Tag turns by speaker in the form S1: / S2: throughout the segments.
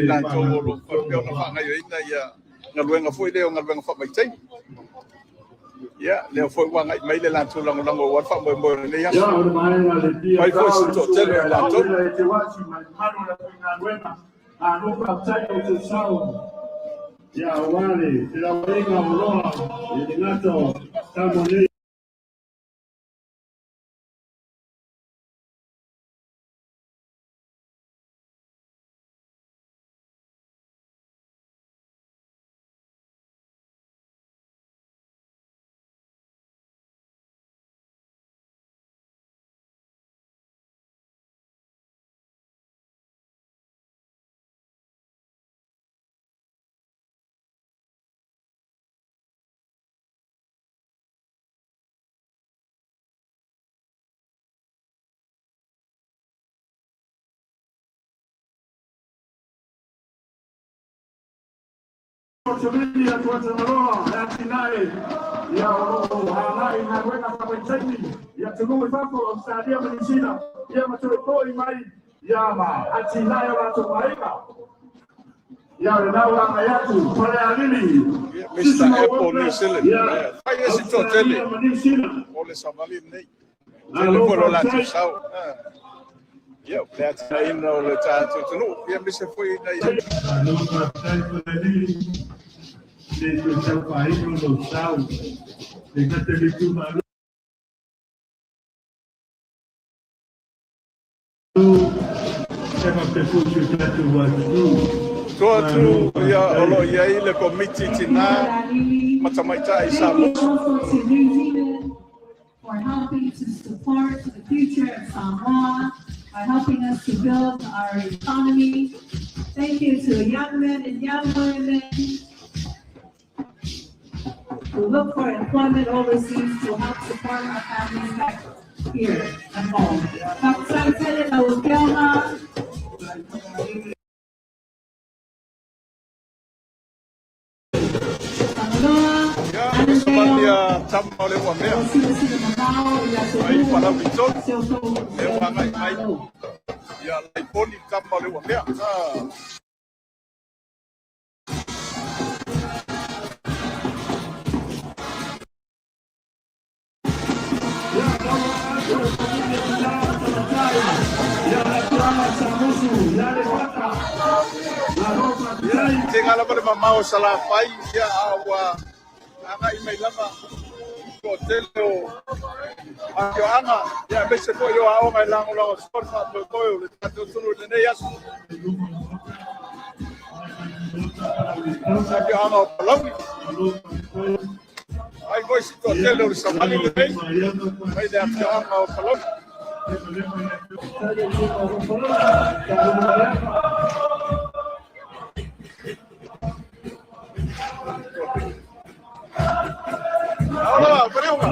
S1: Latou o lo o faapea ona faagaoioiina ia galuega foi lea o galuega faavaitaimi. Ia, lea foi ua agai mai le latou lagolago aua le faamoemoe o lenei aso. Fai foi si toatele o i latou. Mr. Apple New Zealand. Fai e si toatele o le savali lenei. Tele foi lo latou sao. Ia, le atinaeina o le tatou atunuu. Ia, aemaise foi ina ia. Tua atu ia o lo o i ai le Komiti Tinā ma Tamaitai
S2: Thank you
S1: Samoa.
S2: also to New Zealand for helping to support the future of Samoa by helping us to build our economy. Thank you to young men and young women who look for employment overseas to help support our families back here at home. Faafetai lau Afioga. Samoa,
S1: Ia, le
S2: Annandale,
S1: Somalia tama o le ua mea.
S2: o silasila mamao i le
S1: Mai
S2: atunuu
S1: Palauli tolu,
S2: si o tou
S1: le ua agai mai.
S2: itumalo.
S1: Ia, Laiponi tama o le ua mea. Ia, te lava le mamao o Salafai, ia, a ua agai mai lava toatele o afioaga, ia, aemaise foi o aoga e lagolago le faamoemoe o le tatou atunuu i lenei aso. Afioaga o Palauli, ai foi si toatele o le savali lenei, mai le afioaga o Palauli. Aola, Pareuga.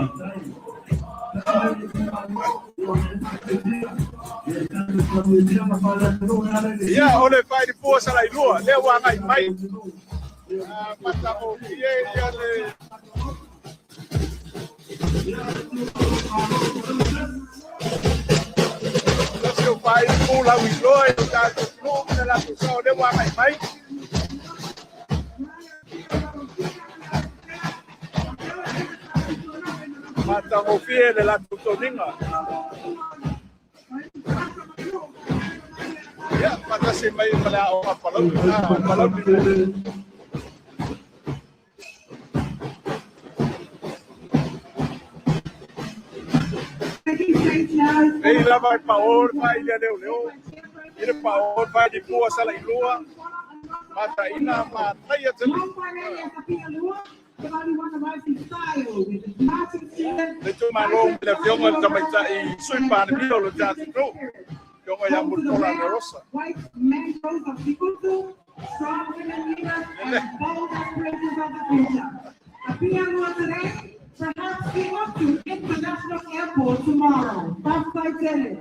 S1: Ia, o le failifua sa lailua, lea ua agai mai. Matagofie ia le tasi o failifu lau iloa i o tatou atunuu ma le latou sao lea ua agai mai. Matagofie le latou toniga. Ia, faatasi mai ma le aoga Palauli, Palauli 2. Nei lava e pao le faili a leoleo, i le pao le failifua sa lailua, mataina manaia tele. Le itumalo ma le afioga i le tamaitai Sui Palemia o le tatou atunuu, afioga ia Mulipola Anarosa. Lele.
S2: Perhaps Iwatu International Airport tomorrow. Faafetai.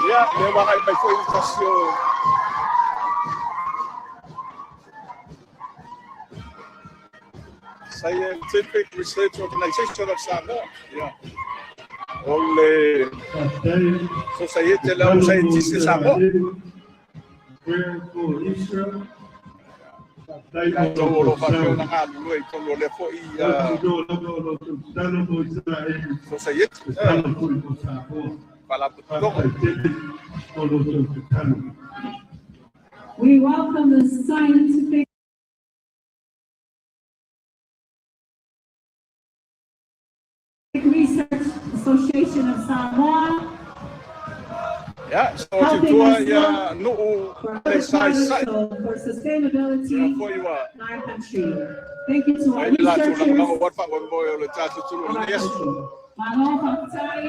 S1: Ia, le ua agai mai foi le tasi o Scientific Research Organization of Samoa. Ia, o le Sosaiete le au Scientist Samoa.
S3: Prayer for Israel. Faafetai mo
S1: Latou o
S3: lo
S1: lo o faapea
S3: outou
S1: ona galulue i totonu o lea fo'i
S3: tatalo lava o lo outou tatalo mo Isaraelu,
S1: sosaieti
S3: tatalo foi mo Samoa.
S1: faalapotopotoga.
S3: Faafetai tele mo lo outou tatalo.
S2: We welcome the Scientific Research Association of Samoa,
S1: Ia so atu i
S2: helping
S1: tua
S2: us
S1: ia
S2: look
S1: nuu
S2: for
S1: le
S2: other
S1: saisai
S2: products for
S1: ia
S2: sustainability
S1: fo'i ua
S2: in our country. Thank you to our
S1: ai le latou
S2: researchers
S1: lagolago ua le faamoemoe o le tatou tulu
S2: of
S1: o
S2: our
S1: lenei aso.
S2: country. Malo faafetai.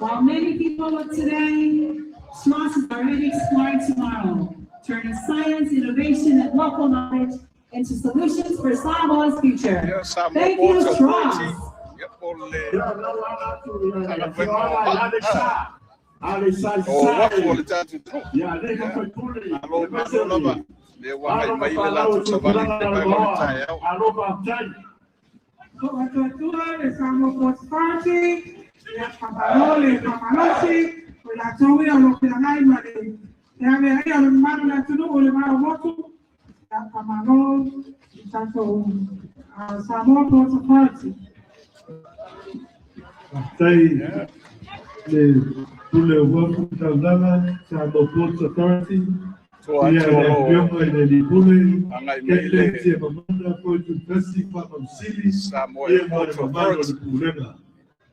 S2: While many people look today, SROS is already exploring tomorrow, turning science, innovation, and local knowledge into solutions for Samoa's future.
S1: Ia Samoa
S2: Thank you,
S1: Ports Authority
S2: SROS.
S1: ia po le
S4: Ia lau ala atu i le
S1: Matagaluega
S4: afioaga
S1: o
S4: i
S1: Vaa
S4: Aleisa,
S1: o uafu o
S4: Alesaisai,
S1: le tatou atunuu.
S4: ia alii ma
S1: Ia
S4: faipule,
S1: malo
S4: aemaise
S1: malo lava
S4: le
S1: lea ua agai
S4: alo ma
S1: mai le
S4: fanau
S1: latou
S4: o
S1: savali i
S4: tupulaga
S1: le paega o le
S4: laloa,
S1: taeao.
S4: alo faafetai.
S5: To'atuatua le Samoa Ports Authority, ia faamalo le faamalosi, o i latou ia o lo o feagai ma le feaveaia o le mamalu o le atunuu i le va o motu, ia faamalo i tatou Samoa Ports Authority.
S3: Faafetai le Pule o Uafu Taulaga, Samoa Ports Authority,
S1: Tua
S3: ia
S1: atu
S3: le
S1: o lo
S3: afioga i le alii Pule,
S1: agai mai
S3: Kete
S1: le
S3: Tiapamana Fotu Faamausili,
S1: Samoa
S3: ia ma le
S1: Airport
S3: mamalu o
S1: Authority.
S3: le Pulega.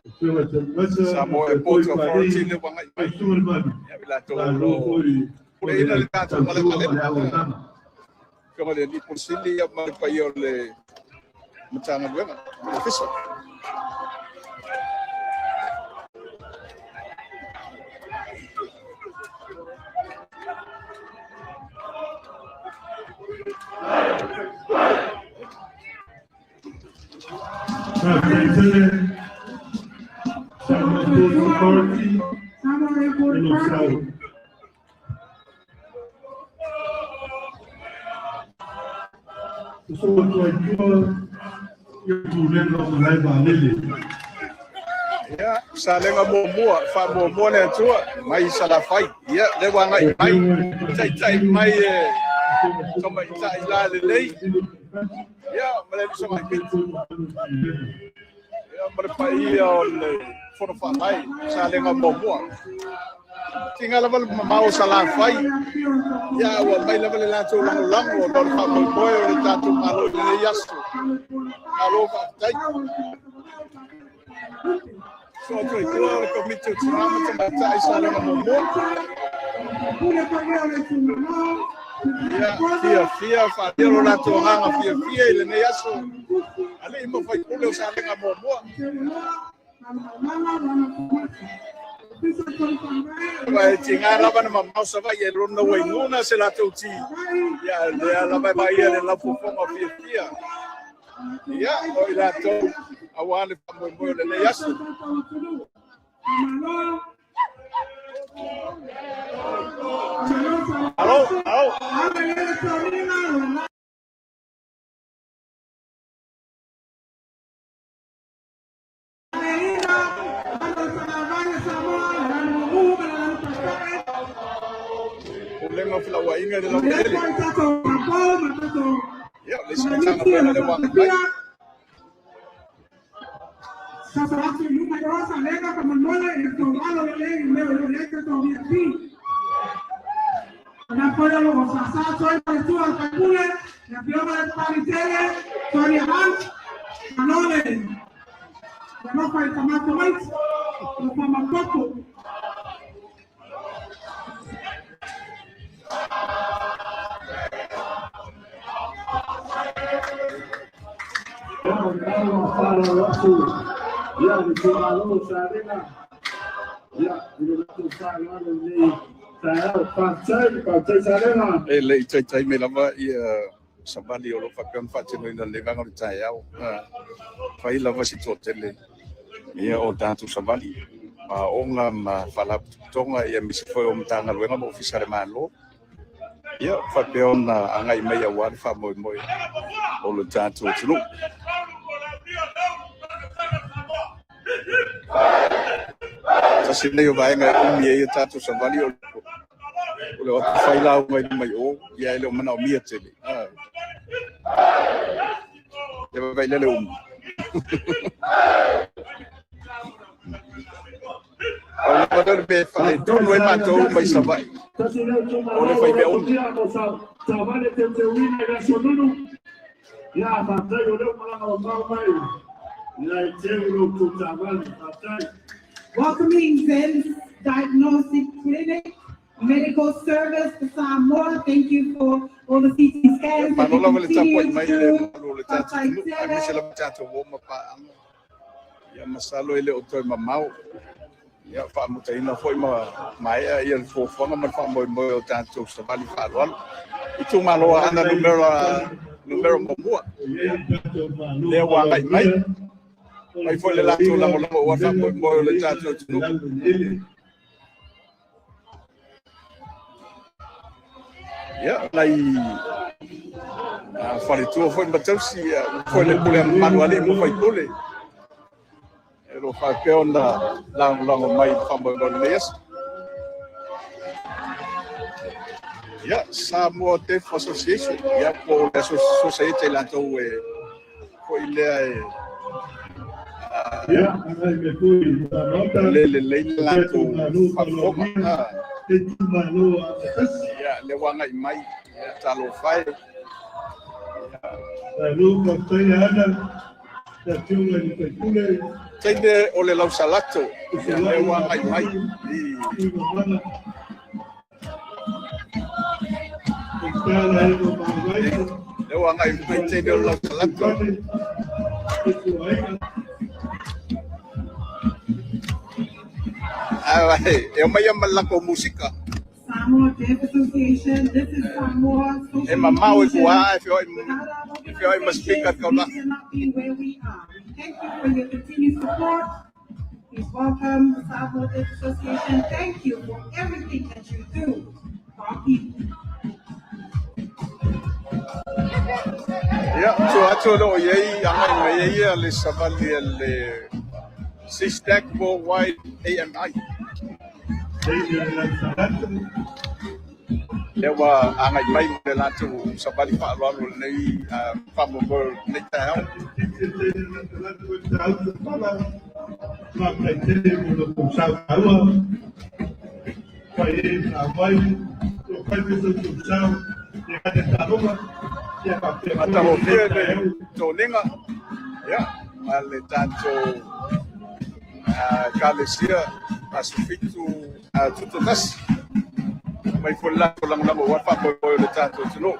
S3: Afioga Taluasa,
S1: Samoa
S3: faapea foi
S1: Airport Authority
S3: Palii,
S1: le ua agai mai
S3: faisuga le malu.
S1: ia i latou o
S3: Malo
S1: lo
S3: foi o
S1: puleaina
S3: le
S1: le tatou
S3: tautua ma le
S1: malaevaalele.
S3: auaunaga.
S1: Afioga i le alii Pule Sili ia ma le paia o le Matagaluega ma le Ofisa.
S3: Faafetai tele Samoa Ports
S5: To'atuatua
S3: Authority
S5: Samoa Airport
S3: e lou
S5: Authority.
S3: sao. Uso atu ai tua ia Pulega o Malae Vaalele.
S1: Ia salega muamua faamuamua le Atua mai Salafai ia lea ua agai
S3: Le
S1: mai
S3: afioga i le
S1: taitai
S3: Faipule,
S1: mai e
S3: afioga foi
S1: tamaitai lalelei ia ma le alii Samaipiti ia ma le paia o le Fono Faavae salega muamua. Tiga lava le mamao o Salafai ia ua mai lava le latou lagolago ona o le faamoemoe o le tatou Malo i lenei aso. Malo faafetai. So atu ai tua o le Komiti o Tina ma Tamaitai salega muamua. Ia fiafia faaalia lo latou agaga fiafia i lenei aso alii ma faipule o salega muamua. Ua e tiga lava na mamao Savaii e lona uaiguna se latou ti ia lea lava e vaaia le laufofoga fiafia ia o i latou auā le faamoemoe o lenei aso. Alo alo. Pulega o Felauaiga i le Laueleele ia o le isi Matagaluega lea ua agai mai.
S4: Ia lau faaaloalo atu ia le itumalo o Salega ia i le latou faaaloalo i lenei taeao. Faafetai, faafetai Salega.
S1: E le i taitai mai lava ia savali o lo o faapea ona faatinoina lenei vaega o le taeao. Fai lava si toatele ia o tatou savali aoga ma faalapotopotoga ia aemaise foi o Matagaluega ma Ofisa o le Malo ia faapea ona agai mai auā le faamoemoe o le tatou atunuu. Tasi lenei o vaega e umi ai a tatou savali o O le o atu fai lauga i luma i o, ia e le o manaomia tele. E vaai lele uma. O le lava le mea e faaletonu ai matou mai Savaii. O le faimea umi.
S4: Savale teuteuina i le aso Nunu. Ia, faafetai o lea ua malaga mamao mai. Ia e teu lo outou taavale. Faafetai.
S2: Welcoming Zen's Diagnostic Clinic, Medical Service for Samoa. Thank you for all the CT scans that
S1: Malo
S2: you
S1: lava le
S2: continue
S1: tapuai mai
S2: to
S1: le
S2: do.
S1: mamalu o le tatou atunuu, aemaise lava tatou uo ma paaga. Ia masalo e le o toe mamao. Ia faamutaina foi ma maea ia le fuafuaga ma le faamoemoe o tatou savali faaaloalo. Itumalo Aana numera 1. Lea ua agai mai. Mai foi le latou lagolago aua le faamoemoe o le tatou atunuu. Ia, nai faletua foi ma tausi, ia, foi le pule a mamalu a alii ma faipule. E lo faapea ona lagolago mai i le faamoemoe o lenei aso. Ia, Samoa Deaf Association, ia, po o le Society latou e foi lea e
S3: Ia, agai mai foi i la Maota,
S1: le lelei le
S3: le
S1: latou
S3: itumalo
S1: faafofoga.
S3: Faaaloalogia, le itumalo Agatasi.
S1: Ia, lea ua agai mai, ia, talofa e.
S3: Malo, faafetai Ana, le afioga i le faipule,
S1: Teine o le Lausalato, ia, lea
S3: fesolai
S1: ua agai mai.
S3: i Mamana, Minisita Laego Mauvai,
S1: Lea ua agai mai teine o le Lausalato.
S3: Tifane, Fetuaiga.
S1: Ah, e omai ma le latou musika.
S2: Samoa Deaf Association. This is Samoa
S1: E
S2: Social
S1: mamao e
S2: Inclusion.
S1: kuā e feoai
S2: Without our
S1: e feoai ma speaker
S2: organization,
S1: kau
S2: we
S1: la.
S2: cannot be where we are. We thank you for your continued support. Please welcome the Samoa Deaf Association. Thank you for everything that you do for our people.
S1: Ia, tua atu o lo o iai agai mai ai ia le savali a le Sisdac Worldwide AMI.
S3: Teine o le Lausalato,
S1: Lea ua agai mai ma le latou savali faaaloalo lenei faamoemoe o lenei taeao.
S3: Tite teine o le Lausalato e tautu pala, faafetai tele mo lo tou sautaua, fai e faamai, o fai pe tou sao, ia kate talofa, ia faapea foi
S1: Matagofie
S3: lenei
S1: le
S3: taeao.
S1: toniga, ia, ma le tatou Ekalesia Aso Fitu Tutotasi. Mai foi le latou lagolago aua le faamoemoe o le tatou atunuu.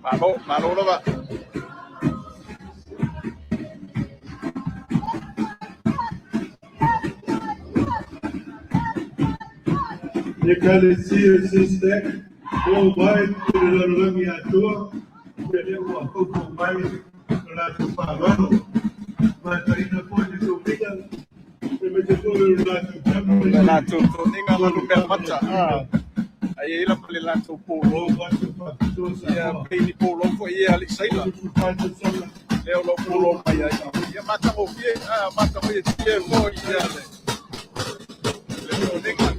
S1: Malo, malo lava.
S3: Ekalesia Sistek, Worldwide, i le lalolagi atoa, ia lea ua faufau mai lo latou faaaloalo. Mataina foi le toniga, aemaise foi o le latou
S1: O le
S3: tapuai
S1: latou toniga
S3: mo
S1: ma
S3: le
S1: numea mata.
S3: faamalosiga.
S1: Ai ai lava le latou polo.
S3: O vato faapitoa
S1: Ia
S3: Samoa.
S1: pei ni polo foi ia alii saila.
S3: 75 tausaga,
S1: Lea o lo o polo mai ai. Ia matagofie, matagofie tia foi ia le toniga.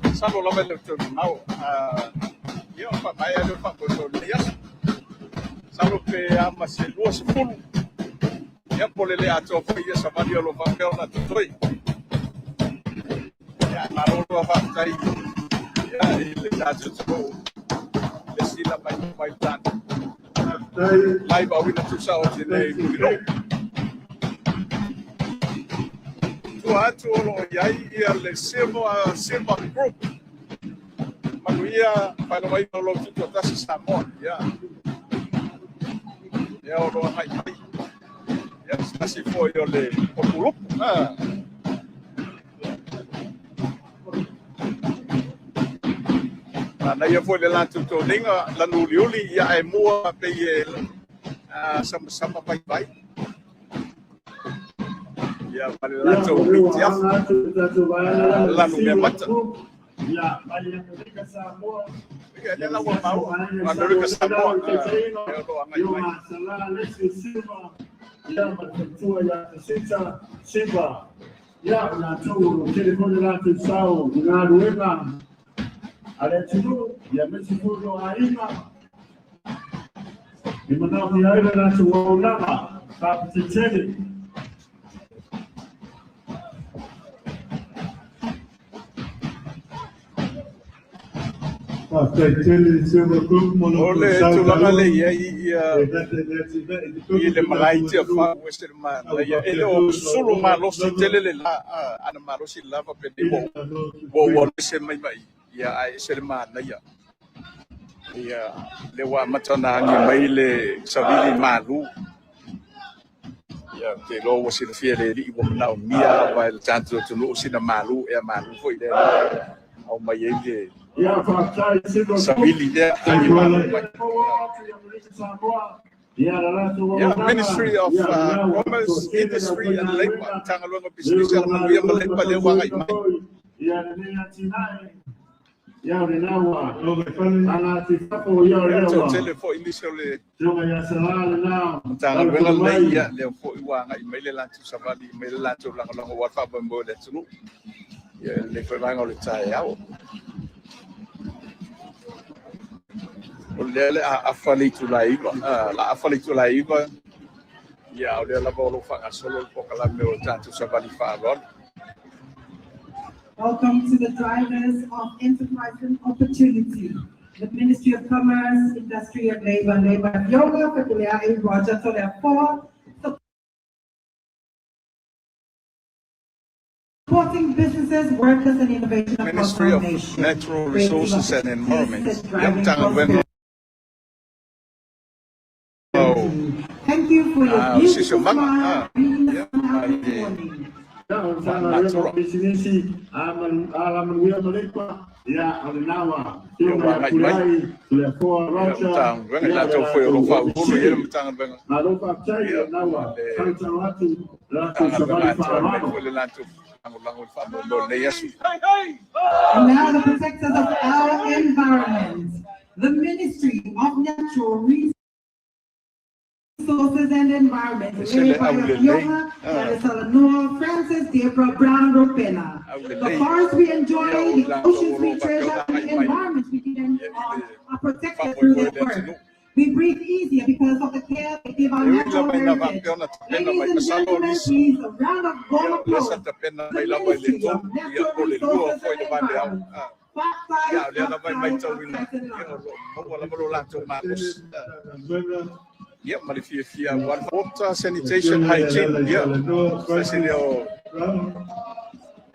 S1: Masalo lava e le o toe mamao. Ia o faamaea lea o le faamoemoe o lenei aso. Masalo pe a ma se 20. Ia po o le le atoa foi ia savali o lo o faapea ona totoe. Ia malo lava faafetai ia i le tatou atunuu le sila mai mai le tatou
S3: Faafetai,
S1: live auina tusa o
S3: faafetai
S1: tenei
S3: Sistek.
S1: Mulinuu. Tua atu o lo o iai ia le Silver Group. Manuia faailogaina o lou tutoatasi Samoa. Ia, ia o lo o agai mai. Ia, se tasi foi o le o kulupu. Manaia foi le latou toniga lanu uliuli ia ae mua pei e samasama vaivai. Ia ma le
S4: Ia,
S1: latou
S4: o lea ua
S1: miti afu
S4: aga atu le tatou vaega la le
S1: lanu mea
S4: Silver
S1: mata.
S4: Group. Ia, mai Amerika Samoa.
S1: Ia, lea la ua maua. Amerika Samoa, lea o lo o agai
S4: Ia,
S1: mai.
S4: Masala, Leslie Silva. Ia, ma le faletua ia Tasita Silva. Ia, o latou o lo o tele foi le latou sao i galuega a le atunuu, ia aemaise foi o lo aiga. E manaomia ai le latou auaunaga faafetai tele.
S3: Faafetai tele Silver Group mo lo
S1: O le
S3: outou sau
S1: tulaga
S3: taua.
S1: le i ai ia
S3: E gata i le atinae i
S1: i
S3: totonu
S1: le
S3: o le
S1: malae i
S3: tatou atunuu,
S1: Tiafau e se le
S3: a ua
S1: manaia. E le
S3: faapea
S1: o
S3: foi ona
S1: sulu
S3: oo atu
S1: malosi
S3: lava
S1: tele le la, ana malosi le la
S3: i
S1: faapenei
S3: le
S1: ua
S3: Malo o
S1: ua ua
S3: Tutuila.
S1: ese mai ma i. Ia ae ese le manaia. Ia le ua amata ona agi mai le savili malu. Ia ou te iloa ua silafia e le alii ua manaomia lava e le tatou atunuu sina malu ea malu foi lea na aumai ai le
S4: Ia, faafetai Silver Group.
S1: savili lea agi malu
S3: Taituala,
S1: mai.
S4: Ia, le latou
S1: Yeah,
S4: auaunaga,
S1: Ministry of
S4: ia, lena ua
S1: Commerce,
S4: toatele le
S1: Industry and Labour,
S4: aufaigaluega,
S1: Matagaluega o
S4: le
S1: Pisinisi,
S4: o
S1: Alamanuia ma
S4: galuega
S1: Leipa lea ua agai
S4: tautuaina
S1: mai.
S4: foi, ia lenei atinae, ia o lena ua
S3: o Vaifale,
S4: aga atu i fafo, ia o
S1: Ia
S4: lea ua
S1: toatele foi nisi o le
S4: Afioga ia Salā lena,
S1: Matagaluega
S4: talafua
S1: lenei,
S4: mai.
S1: ia lea foi ua agai mai le latou savali mai le latou lagolago aua le faamoemoe o le atunuu. Ia le foi vaega o le taeao. O lea le a afa le itula e 9, la afa le itula e 9, ia o lea lava o lo o faagasolo le polokalame o le tatou savali faaaloalo.
S2: Welcome to the drivers of enterprise and opportunity, the Ministry of Commerce, Industry and Labor, Labor Yoga, Fepuleai, Roger Toleafoa, supporting businesses, workers, and innovation across
S1: Ministry
S2: our
S1: of
S2: nation.
S1: Natural
S2: Creating
S1: Resources and
S2: opportunities
S1: Environment,
S2: and
S1: ia
S2: driving
S1: Matagaluega o
S2: prosperity. Thank you for your
S1: o
S2: beautiful
S1: Siosiomaga,
S2: smile, bringing the
S1: ia
S2: sun out
S1: ma
S2: this
S1: le
S2: morning.
S4: Ia, o le Matagaluega o
S1: Natura.
S4: Pisinisi, Alamanuia ma Leipa, ia, o lena ua
S1: Ia
S4: Afioga
S1: ua
S4: ia
S1: agai mai.
S4: Pulai, Toleafoa
S1: Ia
S4: Roger,
S1: Matagaluega i
S4: ia, le
S1: latou foi o lo o
S4: latou
S1: faauluulu i ai le
S4: Ofisa Sili.
S1: Matagaluega.
S4: Malo faafetai,
S1: Ia
S4: lena
S1: ma
S4: ua
S1: le
S4: tautalo atu le latou
S1: Matagaluega
S4: savali
S1: atoa lenei
S4: faaaloalo.
S1: foi le latou lagolago i le faamoemoe o lenei aso.
S2: And now the protectors of our environment, the Ministry of Natural Resources and Environment,
S1: E se le
S2: led by
S1: aulelei,
S2: Afioga Salanoa Francis Deborah Brown Ropena. The
S1: aulelei,
S2: forests we
S1: ia
S2: enjoy,
S1: o
S2: the
S1: latou
S2: oceans
S1: o lo
S2: we
S1: o faapea
S2: treasure,
S1: ona
S2: and
S1: agai
S2: the
S1: mai.
S2: environments we depend
S1: Ia i
S2: on
S1: le
S2: are protected through
S1: faamoemoe
S2: their
S1: o le
S2: work.
S1: atunuu.
S2: We breathe easier because of the care they give our
S1: E ui
S2: natural
S1: lava ina
S2: heritage.
S1: faapea ona tapena
S2: Ladies
S1: mai
S2: and
S1: masalo o
S2: gentlemen,
S1: nisi,
S2: please, a round of warm
S1: ia o lea sa
S2: applause.
S1: tapena
S2: The
S1: mai lava i le
S2: Ministry of
S1: 3, ia
S2: Natural
S1: po o le 2
S2: Resources
S1: foi
S2: and
S1: le vaveao.
S2: Environment.
S1: Ia
S2: Five,
S1: o lea lava e
S2: five,
S1: matauina,
S2: five,
S1: ia o
S2: five,
S1: lo o maua lava lo latou
S3: Faafetai
S1: malosi.
S3: tele Matagaluega,
S1: Ia ma le fiafia aua le water, sanitation,
S3: Afioga ia
S1: hygiene,
S3: Lala
S1: ia
S3: Salanoa
S1: se lea
S3: Francis
S1: o
S3: Brown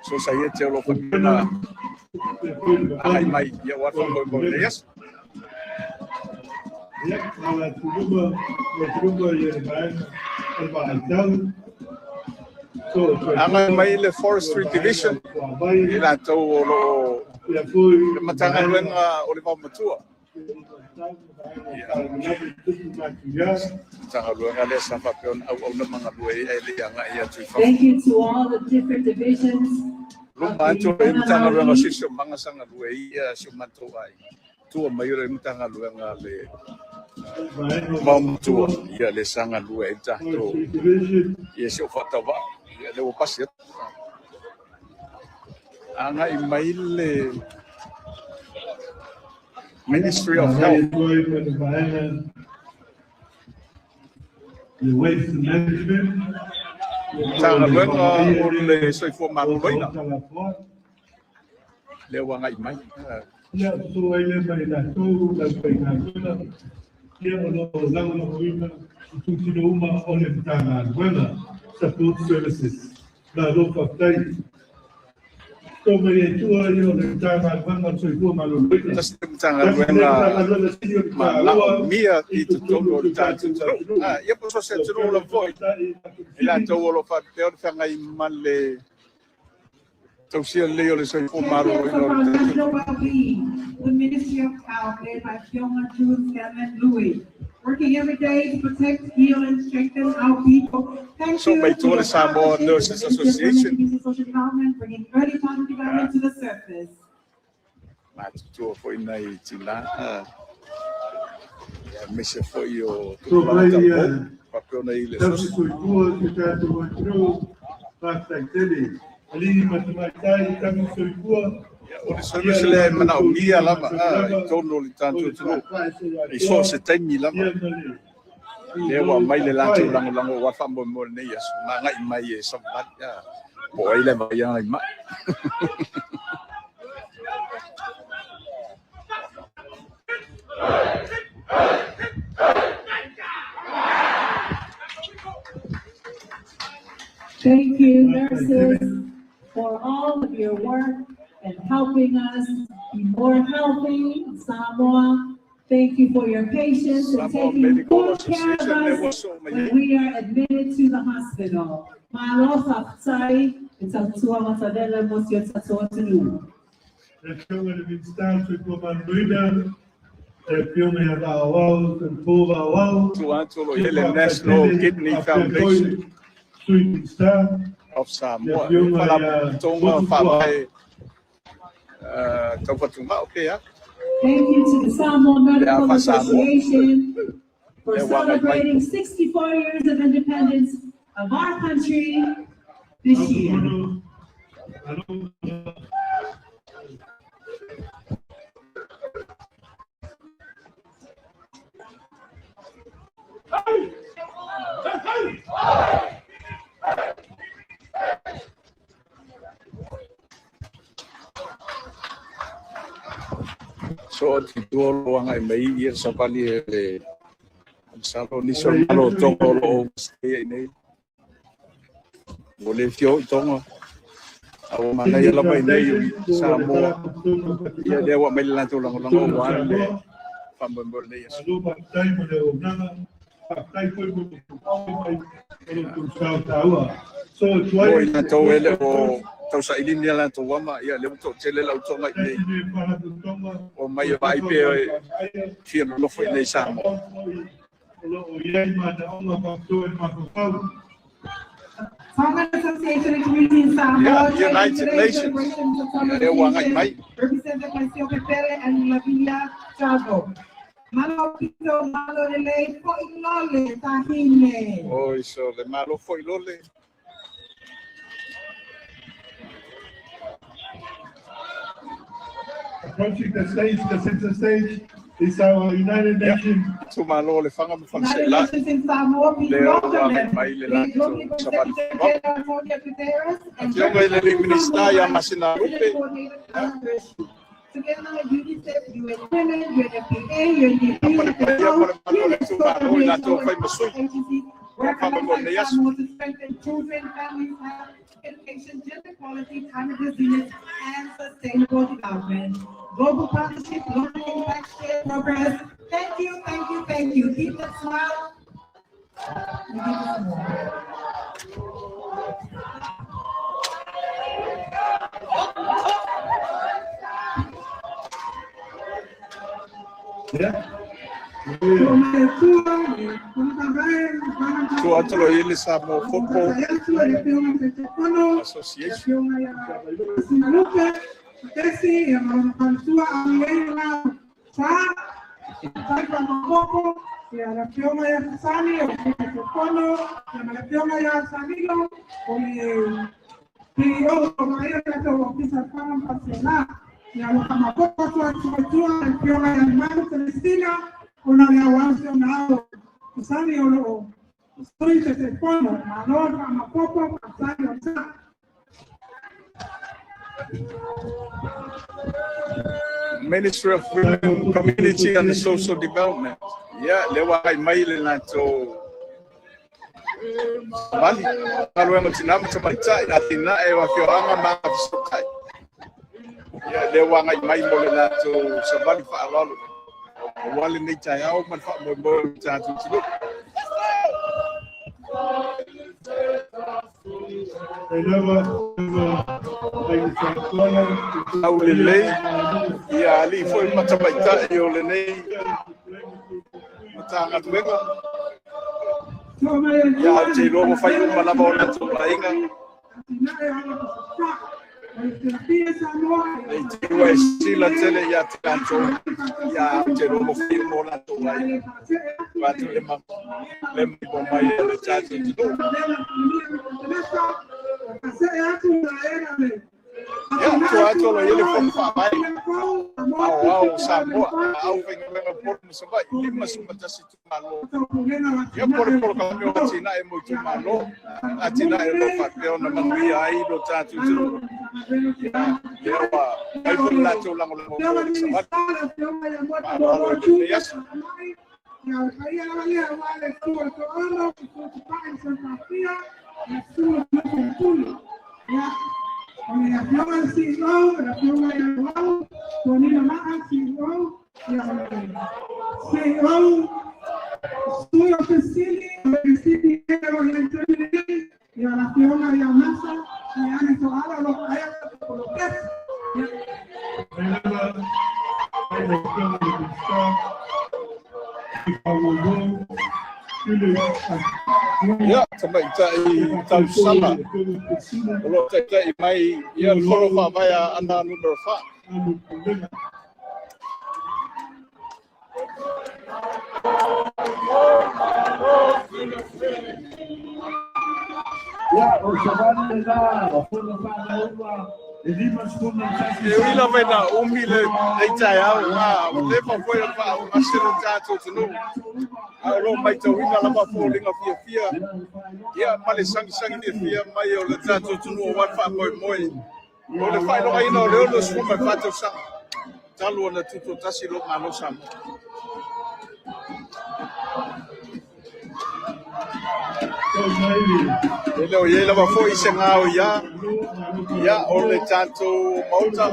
S1: sosaiete o lo o faapea
S3: Ropena,
S1: ona
S3: faapea foi le
S1: agai
S3: mamalu
S1: mai ia aua le
S3: o le
S1: faamoemoe o lenei
S3: Pulega.
S1: aso.
S3: Ia, ala atu luma, o atu luma ia le vaega o le vaaitau, so
S1: Agai
S3: Toitua,
S1: mai le
S3: o
S1: Forestry
S3: le vaega
S1: Division,
S3: o le Fuavai,
S1: i latou o lo o
S3: faapea foi
S1: le
S3: le vaega
S1: Matagaluega o le Vaomatua.
S3: o
S1: Ia,
S3: faalavelave tupu matuia.
S1: Matagaluega lea sa faapea ona auauna ma galue ai ae le i agai atu i fafo.
S2: Thank you to all the different divisions of
S1: Luma
S2: the
S1: atu o le Matagaluega o
S2: MNRE.
S1: Siosiomaga sa galue ai ia si o matou aiga. Tua mai o le Matagaluega le
S3: Vaega o
S1: Vaomatua,
S3: Vaomatua,
S1: ia le sa galue ai tatou
S3: Forestry Division,
S1: ia si o faatauvaa. Ia le ua pasi atu. Agai mai le Ministry of
S3: agai
S1: Health.
S3: atu ai ma le vaega le Waste Management, ia po o le
S1: Matagaluega
S3: faamaia
S1: o
S3: lea
S1: le Soifua
S3: o
S1: Maloloina.
S3: Maota Lafoa.
S1: Lea ua agai mai.
S3: Ia, so ai lea mai latou lau faigaluega, ia o lo o lagolagoina i tutino uma o le Matagaluega Support Services. Malo faafetai. To mai ai tua ia o le Matagaluega o le Soifua Maloloina.
S1: Tasi le
S3: Tasi lea
S1: Matagaluega
S3: Matagaluega sili o le
S1: ma
S3: taua
S1: laomia
S3: i
S1: i
S3: totonu
S1: totonu
S3: o
S1: o le
S3: le
S1: tatou
S3: tatou
S1: atunuu.
S3: atunuu.
S1: Ia po so se
S3: Lau
S1: atunuu
S3: Afioga i
S1: lava
S3: le
S1: foi.
S3: Tamaitai
S1: I latou
S3: Faatosili,
S1: o lo o faapea ona feagai ma le tausia lelei o le soifua
S2: Champions
S1: maloloina
S2: of
S1: o le
S2: our
S1: tatou
S2: national
S1: atunuu.
S2: well-being, the Ministry of Health, led by Fiona Jules Scanlon Louis, working every day to protect, heal, and strengthen our people. Thank
S1: So
S2: you
S1: mai
S2: to
S1: tua le
S2: your
S1: Samoa
S2: partnership with
S1: Nurses
S2: the Ministry of Women,
S1: Association.
S2: Youth, and Social Development, bringing early childhood development to the surface.
S1: Matutua foi nai tina, ia aemaise foi o
S3: So
S1: tupulaga
S3: mai
S1: talavou faapea ona i le
S3: tausi
S1: asoaso.
S3: Soifua si o tatou atunuu, faafetai tele. Alii ma tamaitai tausi soifua,
S1: Ia, o le
S3: ia
S1: service
S3: lo
S1: lea e
S3: matou
S1: manaomia
S3: tautua
S1: lava i
S3: mataulava,
S1: totonu o le
S3: o
S1: tatou
S3: le
S1: atunuu
S3: faafai
S1: i so o
S3: soloatoa,
S1: se taimi lava.
S3: Ia ma le
S1: Lea ua
S3: tulo
S1: aumai le latou
S3: faafai.
S1: lagolago aua le faamoemoe o lenei aso ma agai mai e savavali po o ai le vaai ai mai.
S2: Thank you,
S3: Faafetai tele.
S2: nurses, for all of your work and helping us be more healthy in Samoa. Thank you for your patience and
S1: Samoa
S2: taking
S1: Medical
S2: good care of
S1: Association lea ua
S2: us
S1: soo mai
S2: when
S1: ai.
S2: we are admitted to the hospital. Malo faafetai e tautua matavela mo si o tatou atunuu.
S3: Le Afioga i le Minisita o le Soifua Maloloina, le Afioga ia Vaaoao, Taupō Vaaoao,
S1: Tu atu o lo o
S3: ia
S1: i ai le
S3: faafetai
S1: National
S3: tele,
S1: Kidney
S3: faapea foi
S1: Foundation
S3: le Sui Minisita,
S1: of
S3: le
S1: Samoa, le
S3: Afioga ia
S1: faalapotopotoga
S3: Motu Toa.
S1: faavae taufatugao pe a.
S2: Thank you to the Samoa
S1: Le
S2: Medical
S1: afa Samoa
S2: Association for
S1: lea ua agai mai.
S2: celebrating 64 years of independence of our country this year.
S3: Autofono, alo.
S1: So o te tua o lo o agai mai ia le savali e le masalo nisi o
S3: Ua
S1: le
S3: i ai
S1: malo o
S3: sui
S1: Toga o lo o overstay ai nei. Ua le fia oo i Toga, a ua manaia
S3: Kidney
S1: lava i nei
S3: Foundation
S1: i
S3: po o le
S1: Samoa.
S3: Faalapotopotoga o
S1: Ia
S3: Fatugao
S1: lea ua aumai le latou lagolago
S3: totonu o
S1: aua le
S3: Samoa.
S1: faamoemoe o lenei aso.
S3: Malo faafetai mo le auaunaga, faafetai foi mo le taumafai mai o lo outou sao taua. So
S1: Mo
S3: tuai
S1: i latou e le o tausailini a latou ama, ia lea ua toatele lau toga i
S3: tasi
S1: nei
S3: le Faalapotopotoga
S1: o
S3: o
S1: mai
S3: le
S1: e vaai
S3: tatou
S1: pea e
S3: vaivaaia,
S1: fia nonofo i
S3: ia
S1: nei Samoa.
S3: faapea foi o lo o i ai manaoga faapitoa i le mafaufau.
S5: Samoan Association of Community in
S1: Ia,
S5: Samoa, joining
S1: United
S5: today's
S1: Nations,
S5: celebrations of
S1: ia
S5: Samoa
S1: lea ua agai
S5: Nation,
S1: mai.
S5: represented by Silvia Pere and Lavinia Jago. Malo pito, malo lele, foi lole, tahine.
S1: Oi, so le malo foi lole.
S3: Approaching the stage, the center stage, is our United
S1: Ia,
S3: Nations
S1: tu malo le fanga ma
S5: United
S1: faleseela,
S5: Nations in Samoa, please
S1: lea ua
S5: welcome
S1: agai
S5: them.
S1: mai le
S5: The
S1: latou
S5: Global
S1: savali
S5: Secretary
S1: folau.
S5: General Antonio Guterres and
S1: Afioga i le
S5: representing
S1: Minista
S5: Samoa
S1: ia
S5: Vice
S1: Masina
S5: President
S1: Lupe,
S5: Coordinator Alan Hirsch. Together with UNICEF, UN Women, UNFPA, UNDP,
S1: ma le paia
S5: FAO,
S1: ma le malo le
S5: UNESCO,
S1: tumalo i latou
S5: WHO,
S1: fai
S5: and
S1: ma
S5: other
S1: sui.
S5: agencies
S1: O le
S5: work
S1: faamoemoe
S5: alongside
S1: lenei aso.
S5: Samoa to strengthen children, families, health, education, gender equality, climate resilience, and sustainable development. Global partnership, local impact, shared progress. Thank you, thank you, thank you. Keep that smile and give us more.
S3: Yeah.
S1: Tu atu lo i le Samoa Football Association. Ministry of Women, Community and Social Development. Ia, lea ua agai mai le latou savali. Galuega o tina ma tamaitai, atinae o afioaga ma agafesootai. Ia, lea ua agai mai mo le latou savali faaaloalo. Aua lenei taeao ma le faamoemoe o le tatou atunuu.
S3: E lava, lava, ai le faatoaga,
S1: Au
S3: ia
S1: lelei,
S3: malo
S1: ia alii foi ma tamaitai o lenei Matagaluega. Ia, ou te iloa ua fai uma lava o latou aiga. Nei te ua e sila tele ia te latou, ia ou te iloa ua fai uma o latou aiga, vaeatu le ma le maimoa mai a le tatou atunuu. Ia, tua atu o lo o i ai le Fono Faavae Aoao o Samoa, a aufaigaluega Upolu ma Savaii, 51 itumalo. Ia, po o le polokalame o atinae mo itumalo, atinae o lo o faapea ona manuia ai lo tatou atunuu. Ia, lea ua fai foi le latou lagolago mo le savali. Faaaloalo i lenei aso. Ia, tamaitai tausala o lo o taitai mai ia le Fono Faavae a Aana Numera 4.
S4: Ia, o savali lena, o fono faavae e 51.
S1: E ui lava ina umi lenei taeao, a ua leva foi ona faaugase lo tatou atunuu, a o lo o matauina lava foliga fiafia ia ma le sagisagi fiafia mai o le tatou atunuu aua le faamoemoe o le faailogaina o le 64 tausaga talu ona tutoatasi lo Malo Samoa. E le o i ai lava foi se gao ia, ia o le tatou Maota.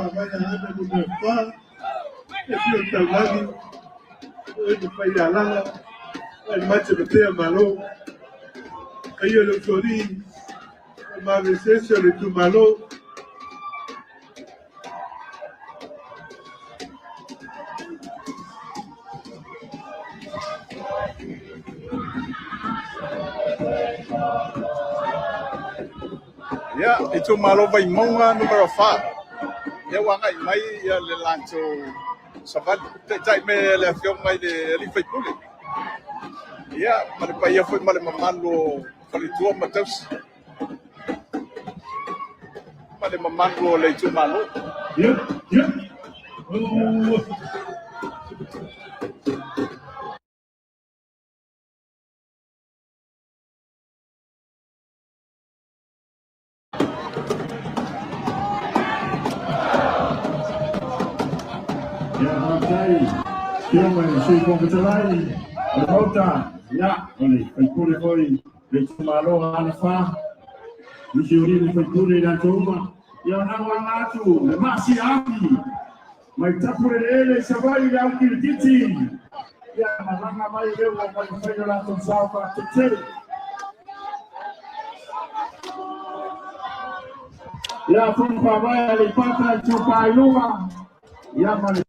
S1: Ia, itumalo Vaimauga numera 4. Ia ua agai mai ia le latou savali. Taitai me le afioga i le alii faipule. Ia, ma le paia foi ma le mamalu o faletua ma tausi. Ma le mamalu o le itumalo.
S3: Ia, ia. Oh.
S4: Ia, faafetai. Afioga i le Sui Fofoga Fetalai o le Maota, ia, o le faipule foi le itumalo Aana 4, nisi o le faipule i latou uma. Ia, o na aga atu le masia afi mai tapu le eleele i Savaii le au kilikiti. Ia, malaga mai lea ua mai fai o latou sao faatetele. Ia, fono faavae a Aleipata Itupa i Luga. Ia, ma le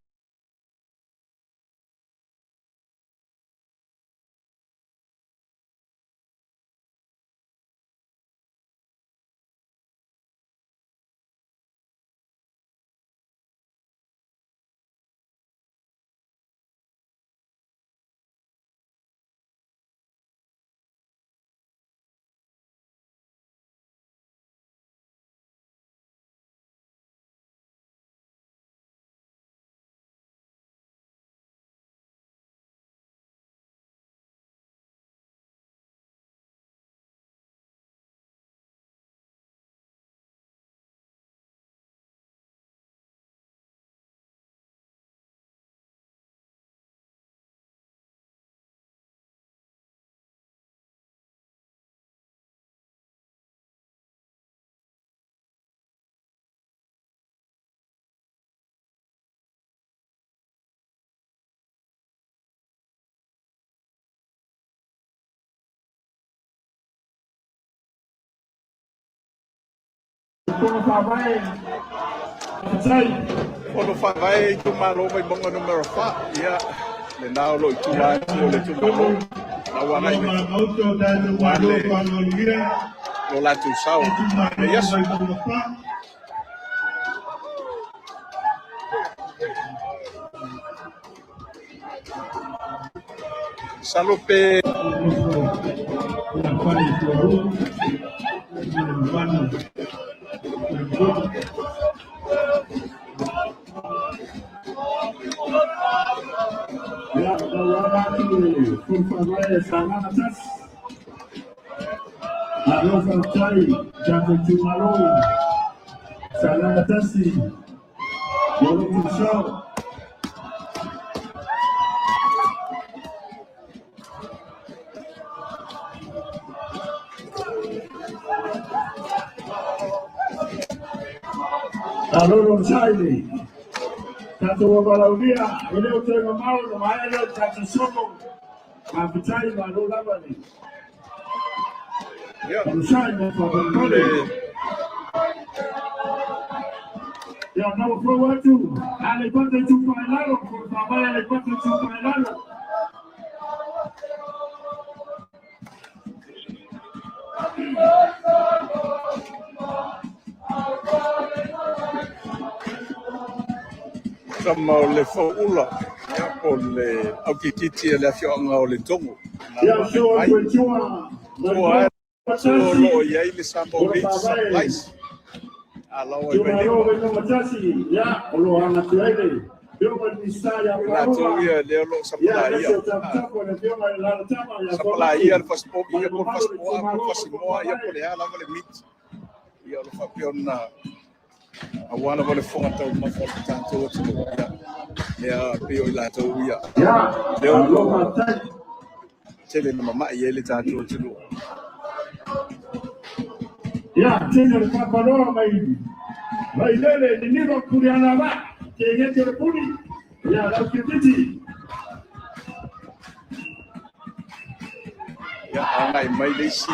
S4: fono faavae. Faafetai.
S1: Fono Faavae itumalo Vaimauga numera 4. Ia, lena o lo o i tua atu o le itumalo. Na ua agai mai aua le lo latou sao i lenei aso. Masalo pe
S4: Ia, lau atu le Fono Faavae Sagaga 1. Malo faafetai tatou itumalo Sagaga 1 mo lo tusao. Malo lonosai le tatou avalaulia, e le o toe mamao na maea lea o le tatou sono. Faafetai malo lava le
S1: ia
S4: lonosai ma faamolemole.
S1: le
S4: Ia, na ua fou atu, Aleipata Itupa i Lalo, Fono Faavae Aleipata Itupa i Lalo.
S1: Sama o le fauula, ia po le aukititi e le afioaga o Letogo na
S4: Ia,
S1: agai
S4: so
S1: mai.
S4: atu e tua,
S1: Tua
S4: Vaimauga
S1: o loo
S4: 1,
S1: i ai le Samoa
S4: Fono
S1: Meat
S4: Faavae
S1: Supplies a laua i
S4: Itumalo
S1: Vailima.
S4: Vaimauga 1, ia, o lo agatu ai le afioga i le Minisita ia
S1: O latou
S4: Paola,
S1: ia lea o loo
S4: ia,
S1: sapalaia
S4: aemaise o taputapu o le afioga i le Lalotama ia
S1: sapalaia
S4: Fomai,
S1: le fasipovi
S4: ma
S1: ia
S4: le
S1: po o le
S4: mamalu i le
S1: fasimoa po o
S4: itumalo
S1: le
S4: o Fono
S1: fasimoa ia po o
S4: Faavae.
S1: le a lava le meat ia o lo faapea ona aua lava le fofoga taumafa o le tatou atunuu ia lea pei o i latou ia
S4: Ia,
S1: lea o
S4: malo
S1: loo
S4: faafetai.
S1: tele na mama'i ai le tatou atunuu.
S4: Ia, tele o le papaloa mai Vailele, Niniva, Puriana va, te ngete o le puli, ia, lau kititi.
S1: Ia agai mai le isi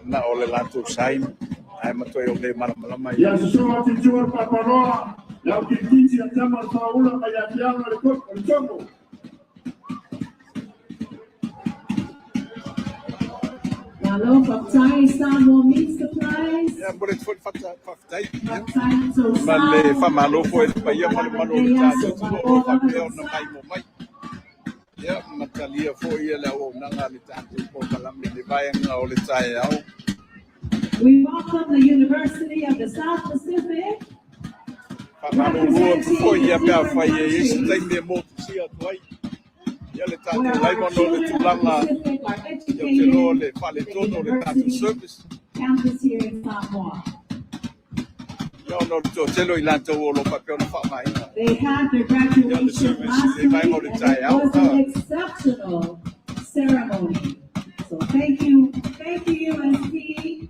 S1: na o le latou sign ae matoe o le malamalama
S4: Ia,
S1: ia.
S4: susu atu i tua le papaloa, lau kititi a tama le whaula mai afiaga le o le Togo.
S2: Malo faafetai Samoa Meat Supplies.
S1: Ia mo le foi le faafetai ia
S2: Faafetai
S1: ma le
S2: Tosao.
S1: faamalo foi le paia ma le malu o le tatou atunuu o lo o faapea ona maimo mai ia ma talia foi ia le auaunaga a le tatou polokalame le vaega o le taeao.
S2: We welcome the University of the South Pacific,
S1: Faamalulu atu
S2: representing
S1: foi
S2: the
S1: ia pe
S2: different
S1: afai e i ai se
S2: countries
S1: taimi e motusia atu ai ia le tatou
S2: where our
S1: laiva ona o le
S2: children of the
S1: tulaga
S2: Pacific are
S1: ia ou te iloa
S2: educated
S1: le
S2: at the
S1: faaletonu o le tatou
S2: university
S1: service
S2: campus here in Samoa.
S1: ia ona o le toatele o i latou o lo o faapea ona faaaogaina
S2: They had their
S1: ia le
S2: graduation
S1: service
S2: last
S1: i le vaega o
S2: week
S1: le
S2: and it
S1: taeao
S2: was an exceptional ceremony. So thank you USP.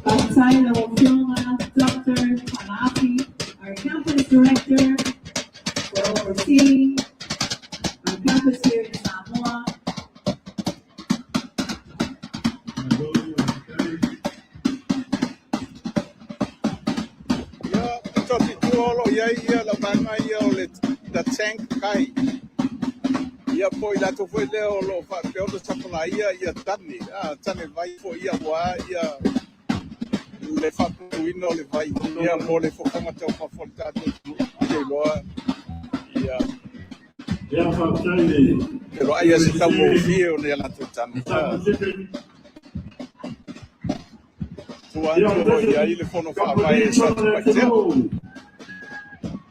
S2: Faafetai lau Afioga, Dr. Panafi, our campus director, for overseeing our campus here in Samoa.
S1: Ia pito atu i tua o loo i ai ia lau vaega ia o le the tank kai ia po i latou foi lea o loo faapea ona sapalaia ia tane a tane vai foi ia ua ia le faaputuina o le vai ia mo le fofoga taumafa o le tatou atunuu ia iloa ia
S4: Ia, faafetai le
S1: pero ai se taugofie o le latou tane
S4: South Pacific.
S1: tua
S4: Ia,
S1: atu o loo i ai le fono faavae
S4: Kamupani
S1: e
S4: Fono le
S1: Satupaitea.
S4: Atunuu,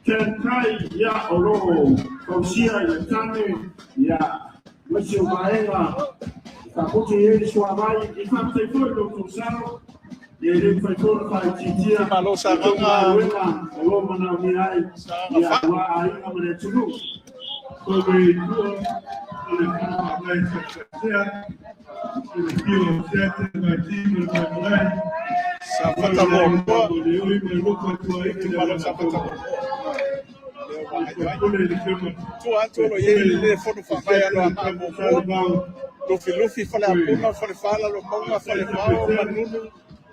S4: Tenkai, ia, o loo fausia i le tane, ia, maisi o vaega, faputu i ai le suavai, i faafetai foi lo outou sao, ia e le mafai foi ona faaitiitia
S1: Malo
S4: le tou
S1: Sagaga
S4: galuega o loo manaomia ai,
S1: Sagaga
S4: ia,
S1: fa
S4: aua aiga ma le atunuu.
S1: Sa Fata Muamua itumalo sa Fata Muamua lea ua agai mai tua atu o loo i ai le fono faavae Anoamaa 1, Lufilufi, Faleapuna, Falefala, Lomauga, Falevao, Manunu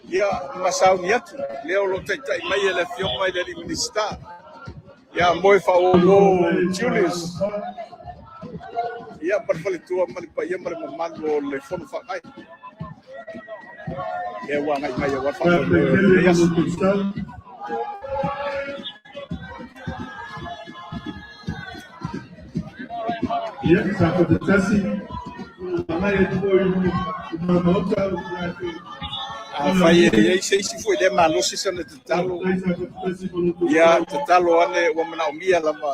S1: ia ma sauni atu lea o loo taitai mai e le afioga i le alii Minisita ia moe faaouo Julius ia ma le faletua ma le paia ma le mamalu o le fono faavae. Lea ua agai mai aua le faamoemoe o lenei aso.
S3: Ia, sa fatatasi, agai atu foi i Maota.
S1: Afai e i ai se isi foi lea malosi sana tatalo, ia tatalo ane, ua manaomia lava.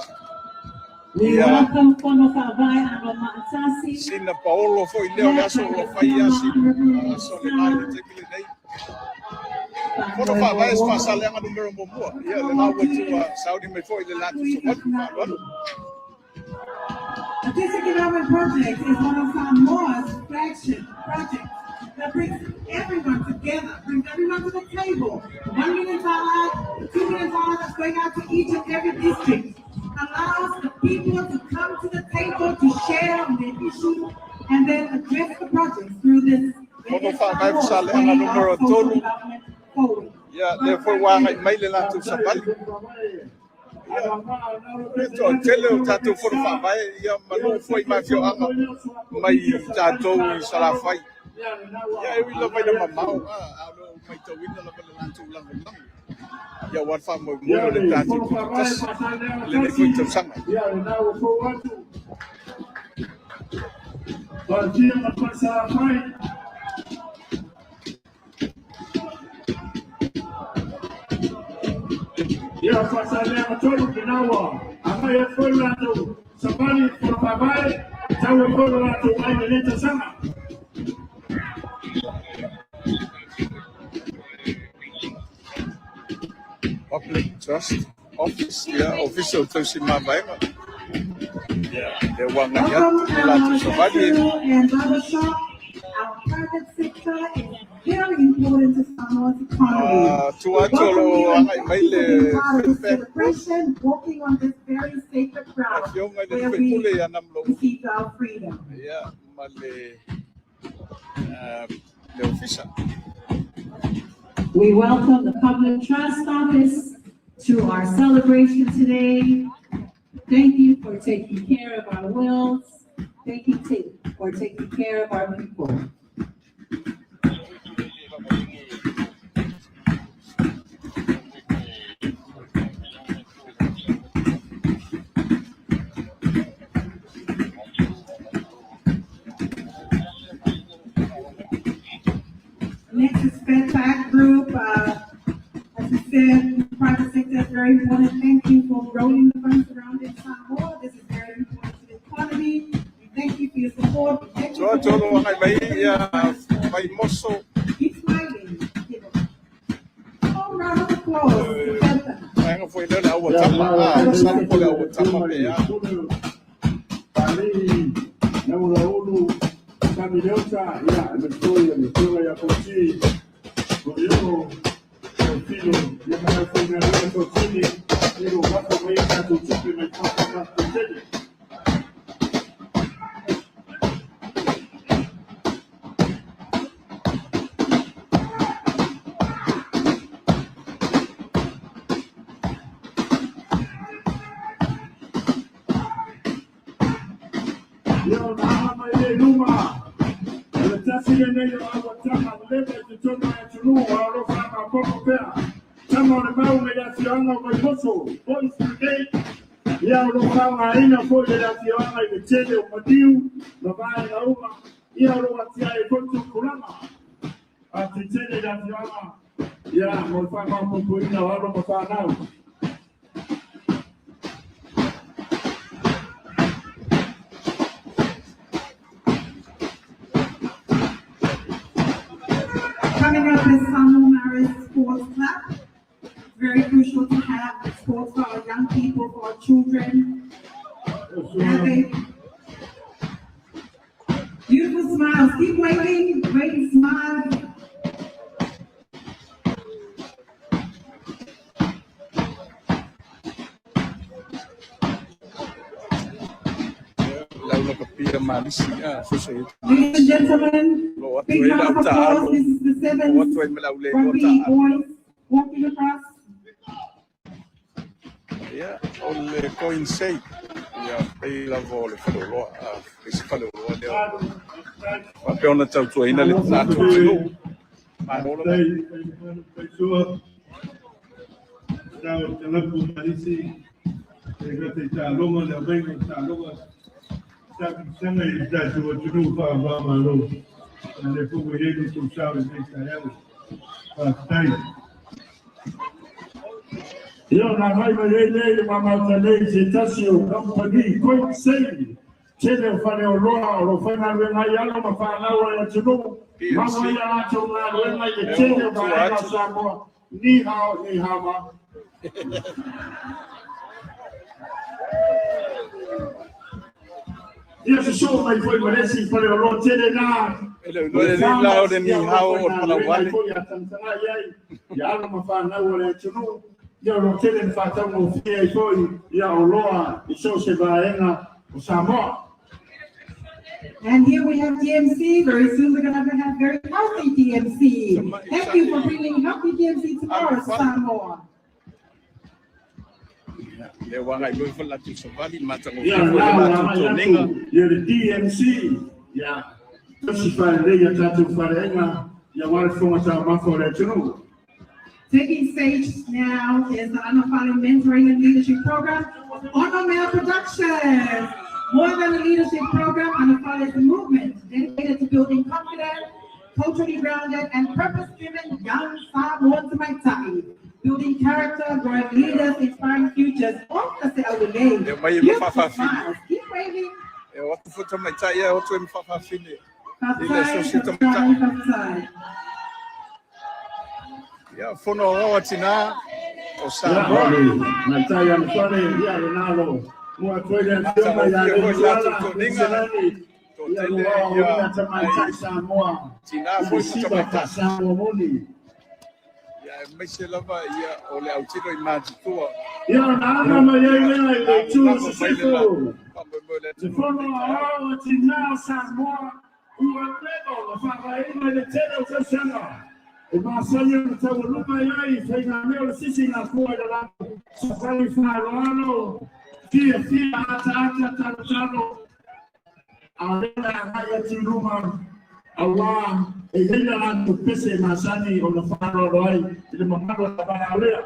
S2: We
S1: Ia
S2: welcome Fono Faavae Ano Ma'atasi.
S1: Sina Paolo foi lea o le aso ua fai asi aso le la i le taimi lenei. Fono Faavae Faasaleleaga 1. Ia lena ua tua sauni mai foi le latou savali faaaloalo.
S5: The District Development Project is one of Samoa's flagship projects that brings everyone together, brings everyone to the table. $1 million, $2 million that's going out to each and every district allows the people to come to the table to share on their issue and then address the projects through this.
S1: Fono Faavae Faasaleleaga 3. Ia lea foi ua agai mai le latou savali. Ia le toatele o tatou fono faavae ia ma nuu foi ma afioaga mai tatou i Salafai. Ia e ui lava ina mamao, a o lo o matauina lava le latou lagolago. Ia aua le faamoemoe o le tatou tutasi i lenei foi tausaga.
S4: Ia, lena ua fou atu. Patia ma Salafai. Ia, Faasaleleaga 3, lena ua agai atu foi le latou savali fono faavae, tau e foi lo latou ai lenei tausaga.
S1: Public Trust Office, ia Ofisa o Tausi Mavaega. Ia lea ua agai atu
S5: Welcome
S1: le
S5: our
S1: latou savali.
S5: manufacturer and barber shop. Our private sector is very important to Samoa's economy.
S1: Tua
S5: We
S1: atu o
S5: welcome
S1: lo
S5: you
S1: o
S5: and
S1: agai
S5: thank
S1: mai
S5: you for
S1: le
S5: being part of this
S1: Fairfax Group,
S5: celebration, walking on this very sacred ground
S1: afioga i le
S5: where
S1: faipule
S5: we
S1: ia Namulau'u.
S5: received our freedom.
S1: Ia ma le ofisa.
S2: We welcome the Public Trust Office to our celebration today. Thank you for taking care of our wills. Thank you for taking care of our people.
S5: Next is Fairfax Group. As we said, the private sector is very important. Thank you for rolling the funds around in Samoa. This is very important to the economy. We thank you for your support. We thank you
S1: Tua
S5: for
S1: atu o lo o
S5: working
S1: agai mai ia Vaimoso.
S5: Keep smiling. Give a small round of applause to Fairfax.
S1: Vaega foi lea o le
S4: Ia,
S1: auatama,
S4: lena ua
S1: masalo po o le auatama pe a.
S4: Palei, Namulau'u, Sami Leota, ia, e foi le afioga ia Fonoti, Loiolo, Teofilo, ia ma le aufaigaluega toatele, e lo gafa mai ai tatou tupe mai fafo tatou tele. Ia, ona aha mai lea i luma. O le tasi lenei o auataga ua leva i totonu o le atunuu a o lo o faamaopoopo pea. Tama o le mau mai le afioaga o Vaimoso, Boys Brigade, ia o lo o faaaogaina foi e le afioaga i le tele o maliu ma vaega uma, ia o lo o atiae ai foi le tupulaga. A tetele i le afioaga, ia mo le faamaopoopoina o alo ma fanau.
S5: Coming up is Samoa Maris Sports Club. It's very crucial to have sports for our young people, for our children. And they beautiful smiles. Keep waving, wave, smile.
S1: Ia laulakapia malisi a sosa i
S5: Ladies and gentlemen,
S1: lo atu
S5: big
S1: ai le
S5: round of
S1: au
S5: applause.
S1: taalo,
S5: This is the
S1: o
S5: sevens
S1: atu ai ma le auleloa
S5: rugby
S1: taalo.
S5: boys walking across.
S1: Ia o le coin safe. Ia pei lava o le faleoloa, a isi faleoloa lea o faapea ona tautuaina le tatou atunuu. Malo lava.
S3: Faafetai Sua. Sao talapu malisi e gata i taaloga le aumaiga o taaloga sa pisaga i le tatou atunuu faavamalo. A lea foi ua i ai lo outou sao i lenei taeao. Faafetai.
S4: Ia na mai mai ai lea i le mamauta nei se tasi o kamupani Quick Save. Tele o faleoloa o lo o faigaluega ai alo ma fanau a le atunuu.
S1: PMC.
S4: Maua ai a latou galuega i le
S1: Lea
S4: tele
S1: ua
S4: o
S1: tua
S4: vaega o
S1: atu.
S4: Samoa. Ni hao, ni hao ma. Ia susuu mai foi ma le isi faleoloa tele na.
S1: E le
S4: O
S1: iloa
S4: le
S1: le alii la o le
S4: pharmacy ia o lo o
S1: nihao o le
S4: faigaluega ai
S1: palauale.
S4: foi a tagatagai ai. Ia alo ma fanau a le atunuu. Ia o lo o tele na faataugofie ai foi ia oloa i so o se vaega o Samoa.
S2: And here we have DMC. Very soon we're going to have very healthy DMC.
S1: Tama'i
S2: Thank you for
S1: sa'i
S2: bringing healthy DMC
S1: alo
S2: tomorrow,
S1: fale.
S2: Samoa.
S1: Le uaga i moi foi le latou savali
S4: Ia
S1: matagofie foi
S4: na
S1: le
S4: o la
S1: latou
S4: mai
S1: toniga.
S4: atu ia le DMC. Ia tosi faalelei ia tatou faleaiga ia aua le fofoga taumafa o le atunuu.
S2: Taking stage now is the Anafale Mentoring and Leadership Program, Onomea Productions. More than a leadership program, Anafale is a movement dedicated to building confident, culturally grounded, and purpose-driven young Samoan Tamaitai. Building character, growing leaders, inspiring futures. Oh, kasi awilay.
S1: E omai e
S2: Beautiful
S1: mafafafine.
S2: smiles. Keep waving.
S1: E o atu foi tamaitai e o atu e mafafafine i le
S2: Fatai,
S1: aso se
S2: fatai,
S1: tamaitai.
S2: fatai.
S1: Ia fono aoao a tinā o
S4: Ia o
S1: Samoa.
S4: le matai anafale ia le nalo. Mua atu ai le afioga ia
S1: Matagofie foi le latou
S4: Leituala
S1: toniga.
S4: Penselani ia
S1: Toatele
S4: lo
S1: ia
S4: aoaoina tamaitai
S1: ai
S4: Samoa
S1: tinā
S4: i le
S1: foi ma
S4: siva
S1: tamaitai.
S4: faa-Samoa moni.
S1: Ia aemaise lava ia o le autilo i matutua.
S4: Ia na aga mai ai
S1: Ia
S4: lea i le itu o
S1: lagolago mai le
S4: Sisifo.
S1: latou faamoemoe i le
S4: Le
S1: atunuu i
S4: fono
S1: lenei taeao.
S4: aoao a tinā o Samoa ua leva ona faavaeina i le tele o tausaga. E masani ona taualuga ai ai faigamea o le sisi ngā kua i le latou safari faaaloalo, fiafia ataata talotalo, a o lea le agai atu i luma auā e i ai le latou pese e masani ona faaaloalo ai i le mamalu o le valaaulia.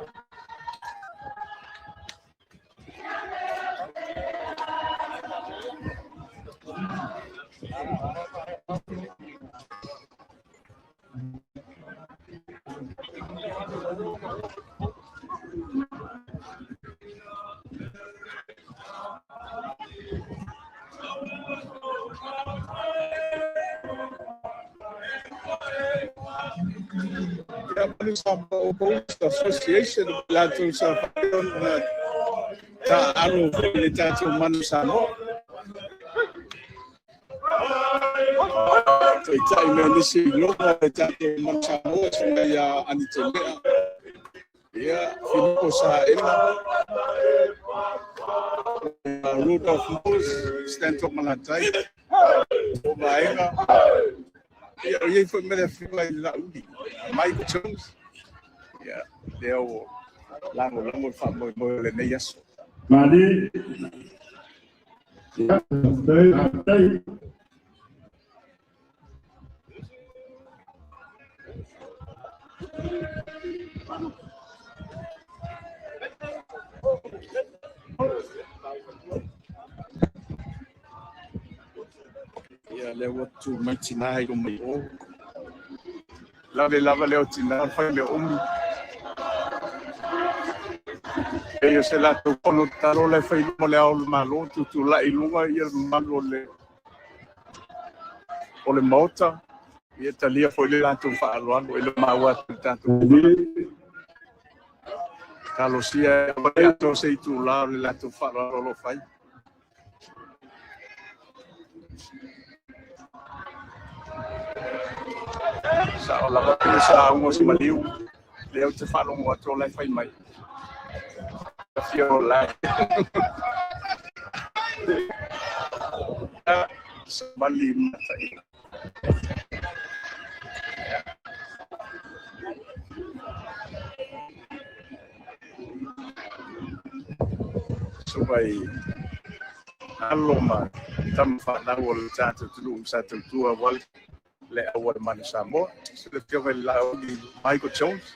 S1: Ia Manu Samoa Boys Association o le latou sa faapea ona taaalo foi i le tatou Manu Samoa. Taitai mea nisi i luma o le tatou Manu Samoa suiga ia Anito Lea. Ia Filipo Saena, Rudolph Mose, Stanton Malatai, o Vaega. Ia o iai foi ma le afioga i le Lauli, Michael Jones. Ia lea ua lagolago le faamoemoe o lenei aso.
S4: Mali, ia,
S3: Faafetai.
S4: faafetai.
S1: Ia lea ua tu mai tinā i luma i o. Lave lava lea o tinā o le fai mea umi. E o se latou fono tatalo la e fai i luma o le ao o le Malo, tutulai i luga ia le mamalu o le Maota. Ia talia foi le latou faaaloalo e le maua atu i le tatou
S4: Mali,
S1: talosia e atoa se itulā o le latou faaaloalo o lo o fai. Sao lava le sauga o se maliu. Lea ou te faalogo atu o la e fai mai. Afio o la. Savali mataina. Suka i alo ma tama whanau o le tātou tunu sa tautua wale. Le au le Manu Samoa, se le fioga i Lauli Michael Jones.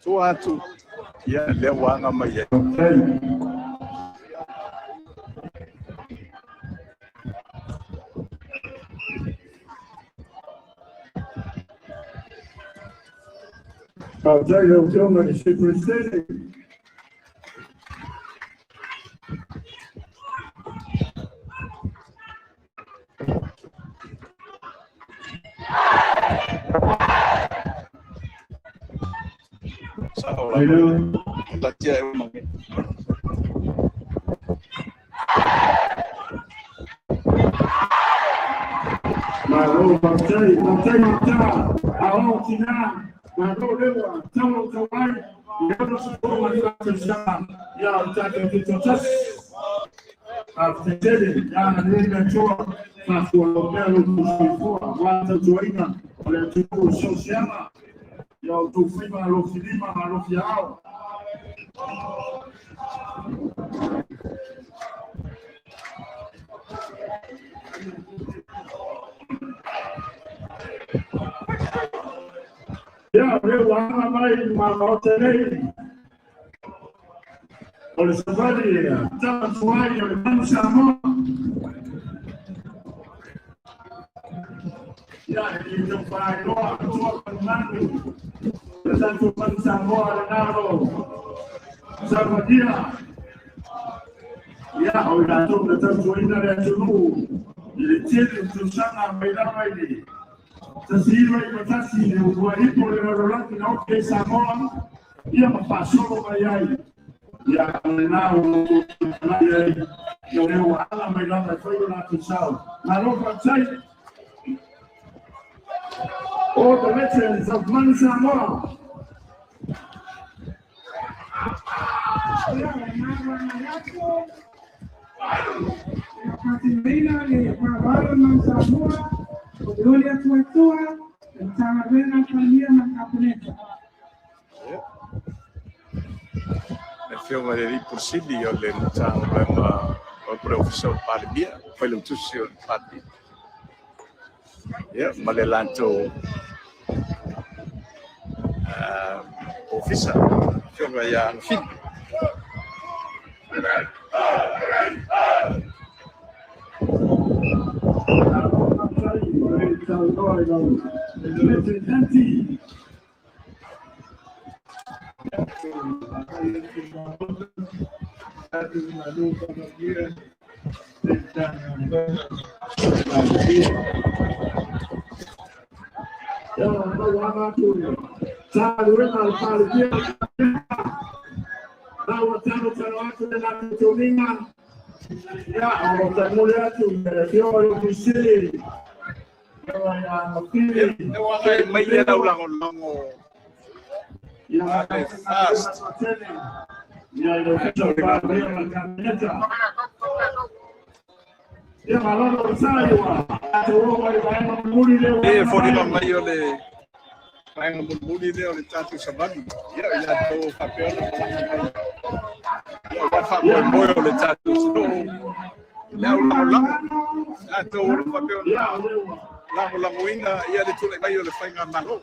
S1: Tua atu, ia lea ua aga mai ai.
S4: Faafetai lau Afioga i le Sui Peresetene.
S1: Sao lava. Latia e mange.
S4: Malo faafetai, faafetai mata, ao tina, malo lewa, taulo tauai, ia lo se o ma le sa, ia o tatou tutoatasi. Faafetai tele, ia na le le toa, faafua lo pea lo tusoifua, wa tautuaina, o le atunuu sosiaga, ia o tou faiva lo filima ma lo fiao. Ia, o lea ua aga mai ma maota nei. O le savali tala tuai o le Manu Samoa. Ia, e le tau faailoa tua manumanu. Le tatou Manu Samoa le nalo. Savalia. Ia, o i latou na tautuaina le atunuu. I le tele o tausaga mai lava i le 1991 le uluai le lalolagi na ofi ai Samoa, ia ma faasolo mai ai. Ia, o lena o ai ai, ia o lea ua ala mai lava e fai o latou sao. Malo faafetai. All the veterans of Manu Samoa.
S5: Ia, o lena ua atu. Ia faatinoina le faaaloalo Manu Samoa, o le Oli Atuatua, le Matagaluega a le Palemia ma le Kapeneta.
S1: Le afioga i le Alii Pule Sili o le Matagaluega o le Ofisa o le Palemia, Failautusi o le Palemia. Ia, ma le latou ofisa, afioga ia Agafili.
S4: Saunoa i lau Presidenti. Ia, lau aga atu, sa luega le Palemia, lau talo talo atu le latou toniga. Ia, o lo taimole atu le afioga i le Ofisili. Ia, ia Agafili.
S1: E ua agai mai le lau lagolago
S4: Ia,
S1: a le FAST.
S4: Ia, i le Ofisa o le Palemia ma le Kapeneta. Ia, malo le sai ua. Tatou oo mai le vaega mulimuli lea ua
S1: E
S4: aga
S1: foliga
S4: mai.
S1: Mai o le vaega mulimuli lea o le tatou savali. Ia, i latou faapea ona malaga mai. Ia, ua faamoemoe o le tatou atunuu. Le au lagolago. Latou o lo o faapea ona
S4: Ia, o lea ua.
S1: lagolagoina ia le tulai mai o le faigamalo.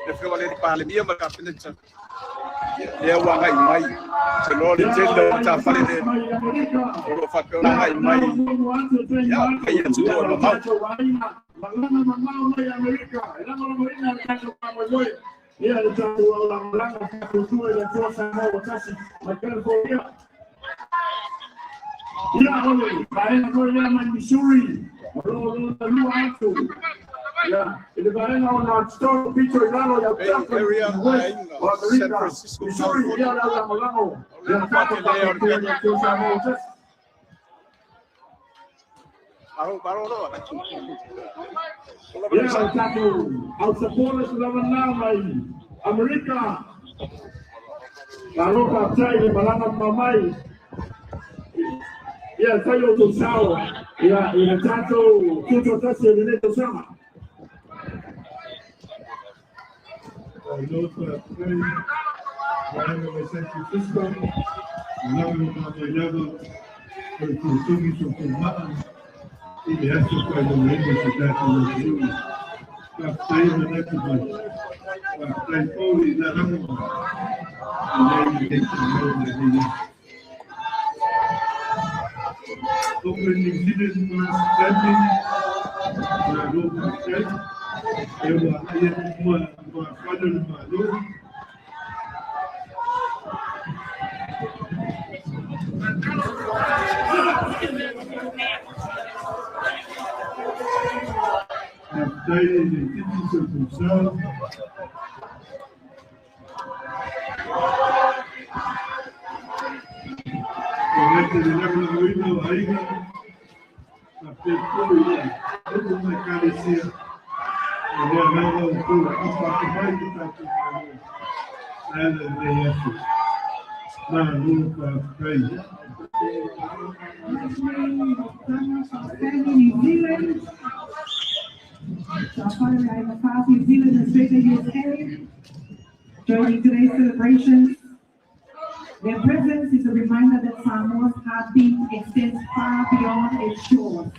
S1: Le afioga i le Palemia ma le Kapeneta. Ia, lea ua agai mai. Te loa le tele o matafale le
S4: Mai Amerika.
S1: O lo o faapea ona agai mai. Ia, mai atunuu e mamao.
S4: Malaga mamao mai Amerika, e lagolagoina le tatou faamoemoe. Ia, le tatou aulagolago tatou i le Atua Samoa ua tasi mai California. Ia, o le vaega foi lea mai Missouri, o lo o lua atu. Ia, i le vaega o na pito i lalo ia
S1: Bay Area,
S4: West
S1: aiga,
S4: o
S1: San
S4: Amerika.
S1: Francisco,
S4: Missouri,
S1: California.
S4: ia le aulagolago.
S1: O le
S4: Ia,
S1: matua
S4: tatou
S1: tele o le
S4: faatuatua i le Atua Samoa ua tasi.
S1: Maro, maro loa. O lava
S4: Ia,
S1: le
S4: o
S1: sa.
S4: tatou au supporters lava na mai Amerika. Malo faafetai le malaga mamai. Ia, fai o tou sao. Ia, i le tatou tutoatasi o lenei tausaga.
S3: Malo faafetai, vaega mai San Francisco, lava le faamailava o le tutogi soifua. I le aso faailogaina o si o tatou atunuu. Faafetai manatu mai. Faafetai foi i lalago e leai lenei taeao ma lenei aso. Auckland, New Zealand Mass Family, malo faafetai. E ua agai atu mua luafale o le Malo. Faafetai i le titi sa. O le le lagolagoina o aiga, faapea foi nuu ma ekalesia, o lea lava ua outou apaapa mai le tatou Malo e ala i lenei aso. Malo faafetai.
S2: New Zealand. New Zealand, Australia, USA, joining today's celebrations. Their presence is a reminder that Samoa's heartbeat extends far beyond its shores.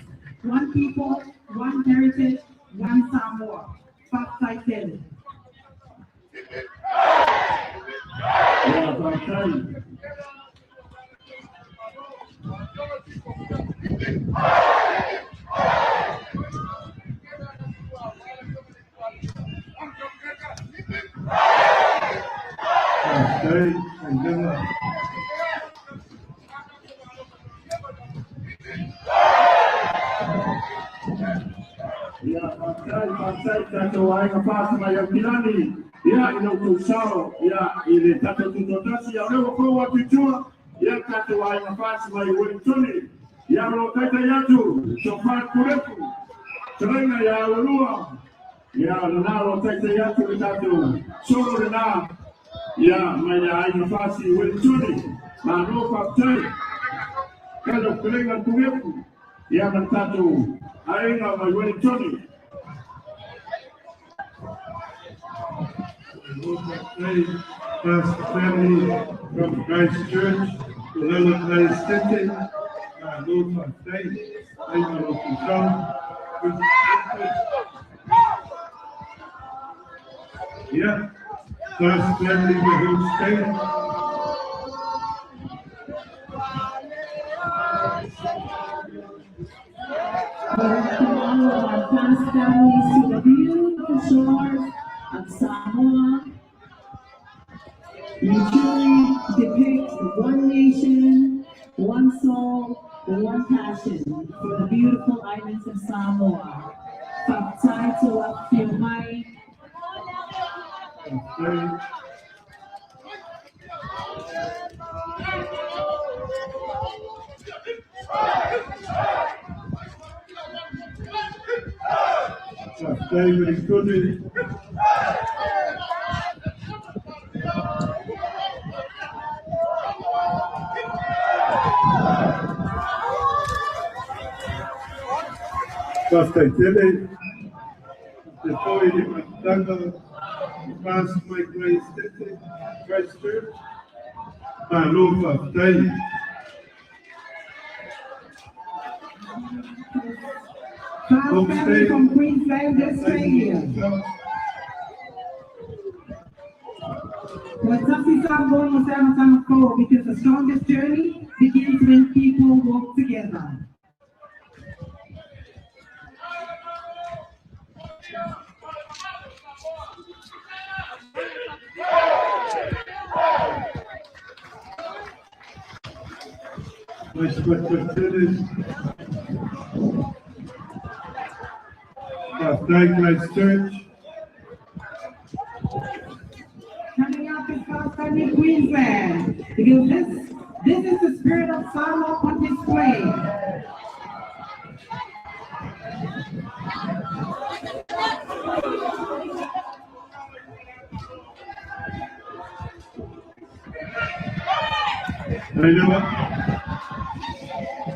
S2: One people, one heritage, one Samoa. Faafetai tele.
S4: Ia, faafetai.
S3: Faafetai, ailaga.
S4: Ia, faafetai, faafetai tatou aiga fasi mai Aukilani. Ia, i lo outou sao, ia, i le tatou tutoatasi, ia o lea ua fou atu i tua, ia tatou aiga fasi mai Uelintoni. Ia, o lo o taitai atu, Sofat Pulefu, Fetalaiga ia Auelua, ia, lena o lo o taitai atu le tatou solo lena, ia, mai le aiga fasi Uelintoni. Malo faafetai. Tatou fetalaiga Pulefu, ia, ma le tatou aiga mai Uelintoni.
S3: Faafetai, Pastor family from Christchurch, o lalo Christete, malo faafetai, ai ma lo outou sao. Ia, First family mai Hawke's Bay.
S2: Welcome all of our past families to the beautiful shores of Samoa. You truly depict one nation, one soul, one passion for the beautiful islands of Samoa. Faafetai to afifio mai.
S3: Faafetai. Faafetai Uelintoni. Faafetai tele. Te foi le matutaga i pasi mai Christchurch. Malo faafetai.
S2: First family from Queensland, Australia. Watasi Samoa Sama Sama because the strongest journey begins when people walk together.
S3: Vice Faafetai Christchurch.
S2: Coming up is First Family Queensland, because this is the spirit of Samoa on display.
S3: Ai lava.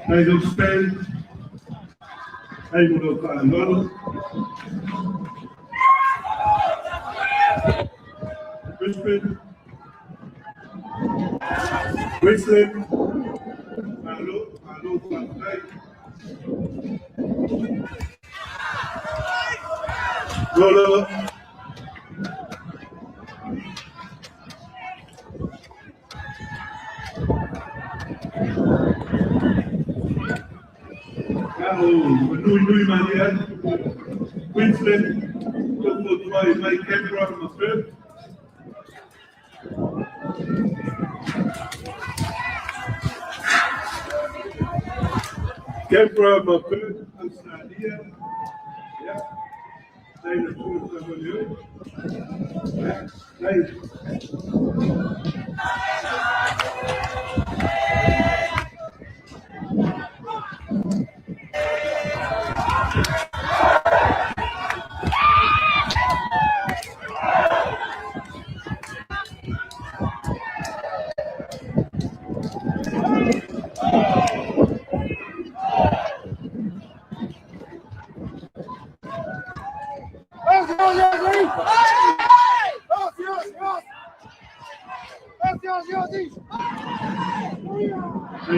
S3: Ai Hawke's Bay. Ai mo lou faaaloalo. Brisbane. Queensland. Malo, malo faafetai. Lolo. Nui nui malia, Queensland, toko mai Canberra ma Perth. Canberra ma Perth, Australia. Yeah. Dai na tua sa. Yeah. Dai.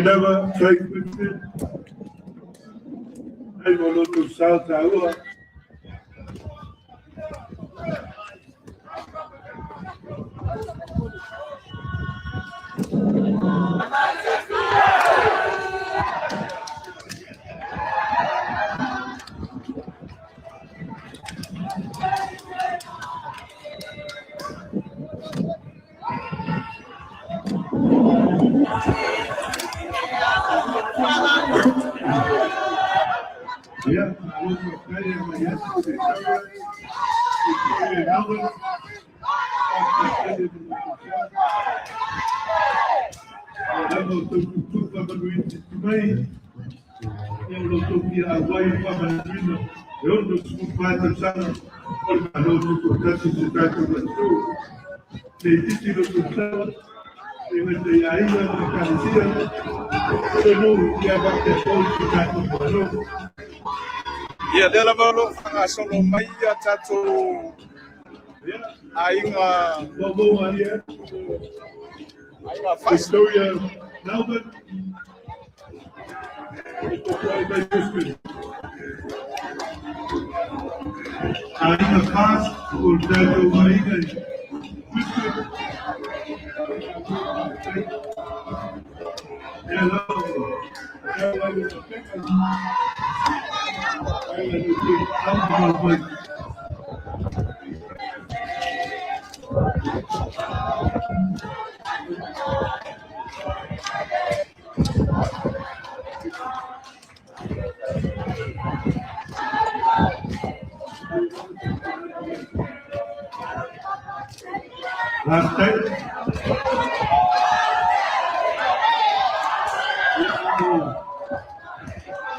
S3: Lava, take Queensland. Dai mo lotu sa taua. Ia, malo faafetai agai atu i le Victoria Melbourne. Faafetai mo lo outou sao. Ia lava o tou tutu faamanuia mai. Ia o lo outou fia auai faamanuiina e 64 tausaga o le Malo Tutoatasi se tatou atunuu. Le itiiti lo outou sao, e gata i aiga ma ekalesia, o le nuu ia faapea foi se tatou Malo.
S1: Ia lea lava o loo faagasolo mai ia tatou aiga
S3: Maumau alia,
S1: aiga fasi.
S3: Victoria, Melbourne, e totoa mai Brisbane. Aiga Fast, o le tatou aiga i Brisbane. Ia lau, ia lau o peka. Aiga no te au mai. Last time.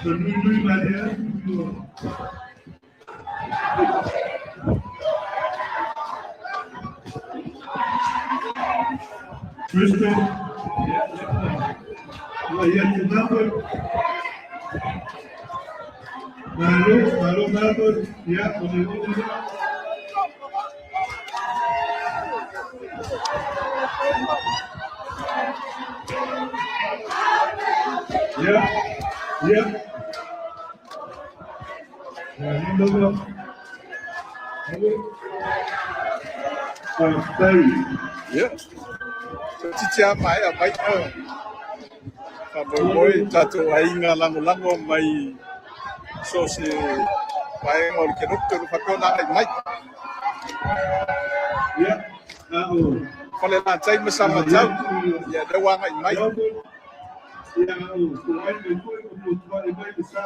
S3: So nui nui malia, Brisbane, yeah, yeah, Melbourne. Malo, malo Melbourne, yeah, o le ole. Yeah, yeah. Yeah, lava. Faafetai.
S1: Ia. Titi a mai a mai faamoemoe tatou aiga lagolago mai so se vaega o le kelope o lo faapea ona agai mai.
S3: Yeah, o.
S1: Fale latai ma Samatau. Ia lea ua agai mai.
S3: Ia o, ko ai mai foi o mo e mai le sa.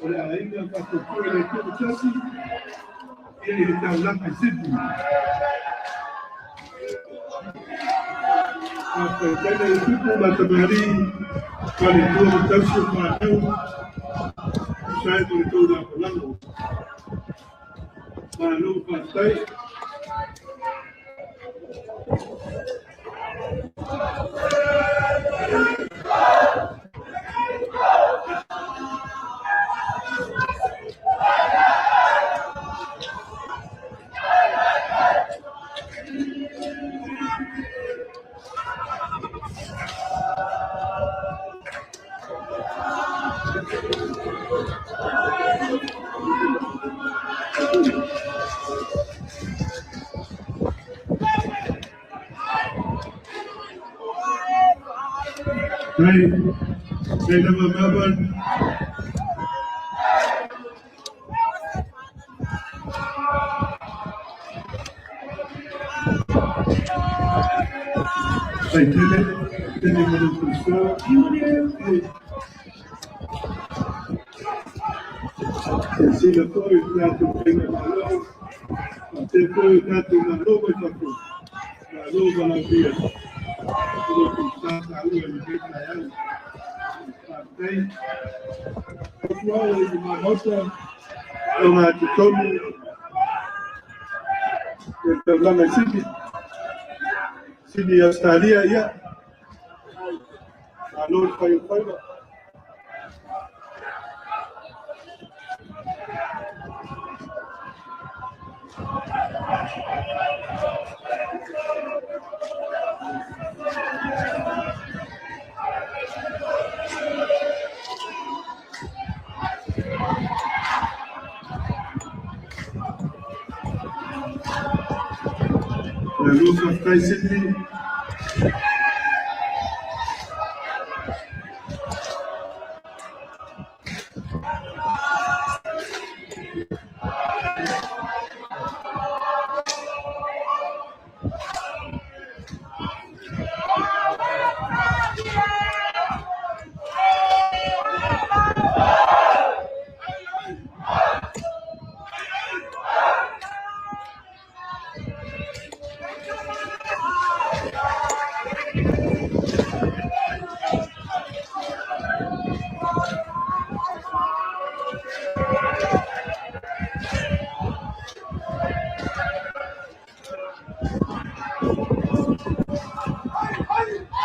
S3: O le aiga faatoatoa i le Atua tasi, ia i le taulaga i Sydney. Faafetai i tupu ma tamalii, faletua ma tausi o fanau, tusa ai mo le tou lagolago. Malo faafetai. Tai, tai lava Melbourne. Tai tele, tele mo le tuso. Sila foi o tatou faiga malo, te foi o tatou malo mai fafo, malo valaaulia, o lo o sa taua i lenei taeao. Faafetai. Atu i le Maota, o ngā totonu, le taulaga i Sydney, Sydney, Australia, ia. Malo le fai o faiva. Malo faafetai Sydney.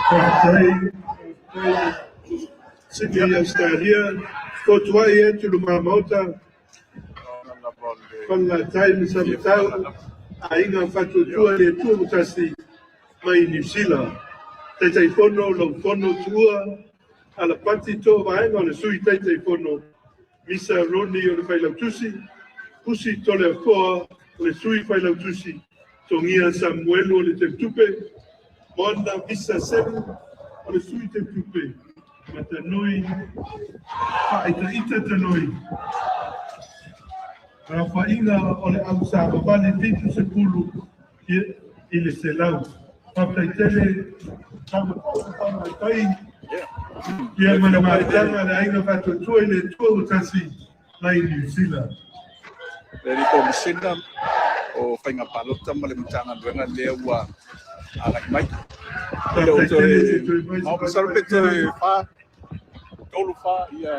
S3: Faafetai, faafetai Sydney, Australia. Fotuai atu luma Maota, Falelatai ma Samatau, Aiga Faatuatua i le Atua ua Tasi mai Niu Sila. Taitaifono lau fono tuua Alapati Toa Vaega o le Sui Taitaifono, Misa Roni o le Failautusi, Pusi Toleafoa o le Sui Failautusi, Togia Samuelu o le Teutupe, Moana Visa Selu o le Sui Teutupe, Matanoi Faaitaita Tanoi. Aofaiga o le au savavali 70%. Faafetai tele faamaitai ia ma le mafutaga a le Aiga Faatuatua i le Atua ua Tasi mai Niu Sila.
S1: Le Alii Komesina o Faiga Palota ma le Matagaluega lea ua agai mai. E le o
S3: Faafetai tele se toe
S1: toe
S3: mai se
S1: ma masalo pe toe fa, tolu fa ia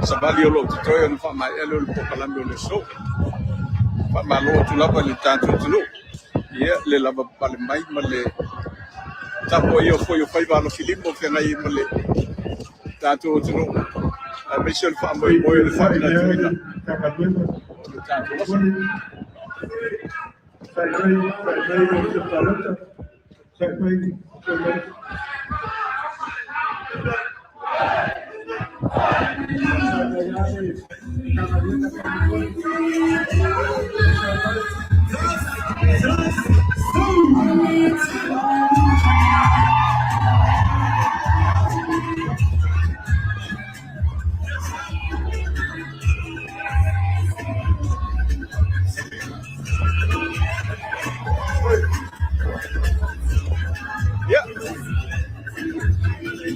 S1: savali o loo totoe ona faamaea lea o le polokalame o le aso. Faamalo atu lava i le tatou atunuu. Ia le lava pale mai ma le tapuaia foi o faiva alofilima o feagai ai ma le tatou atunuu, aemaise o le faamoemoe o le faamanatuina o le tatou aso.
S3: Sai mai, sai mai o se palota. Sai mai, sai mai.
S1: Ia,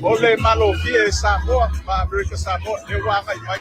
S1: o le malofie e Samoa ma Amerika Samoa lea ua agai mai.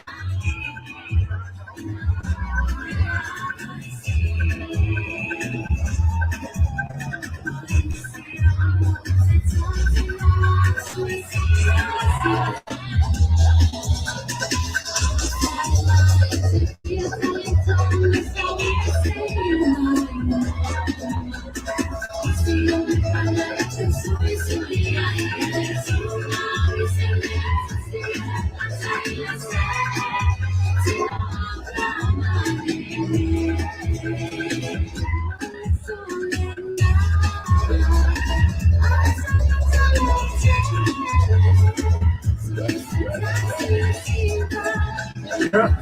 S3: Yeah.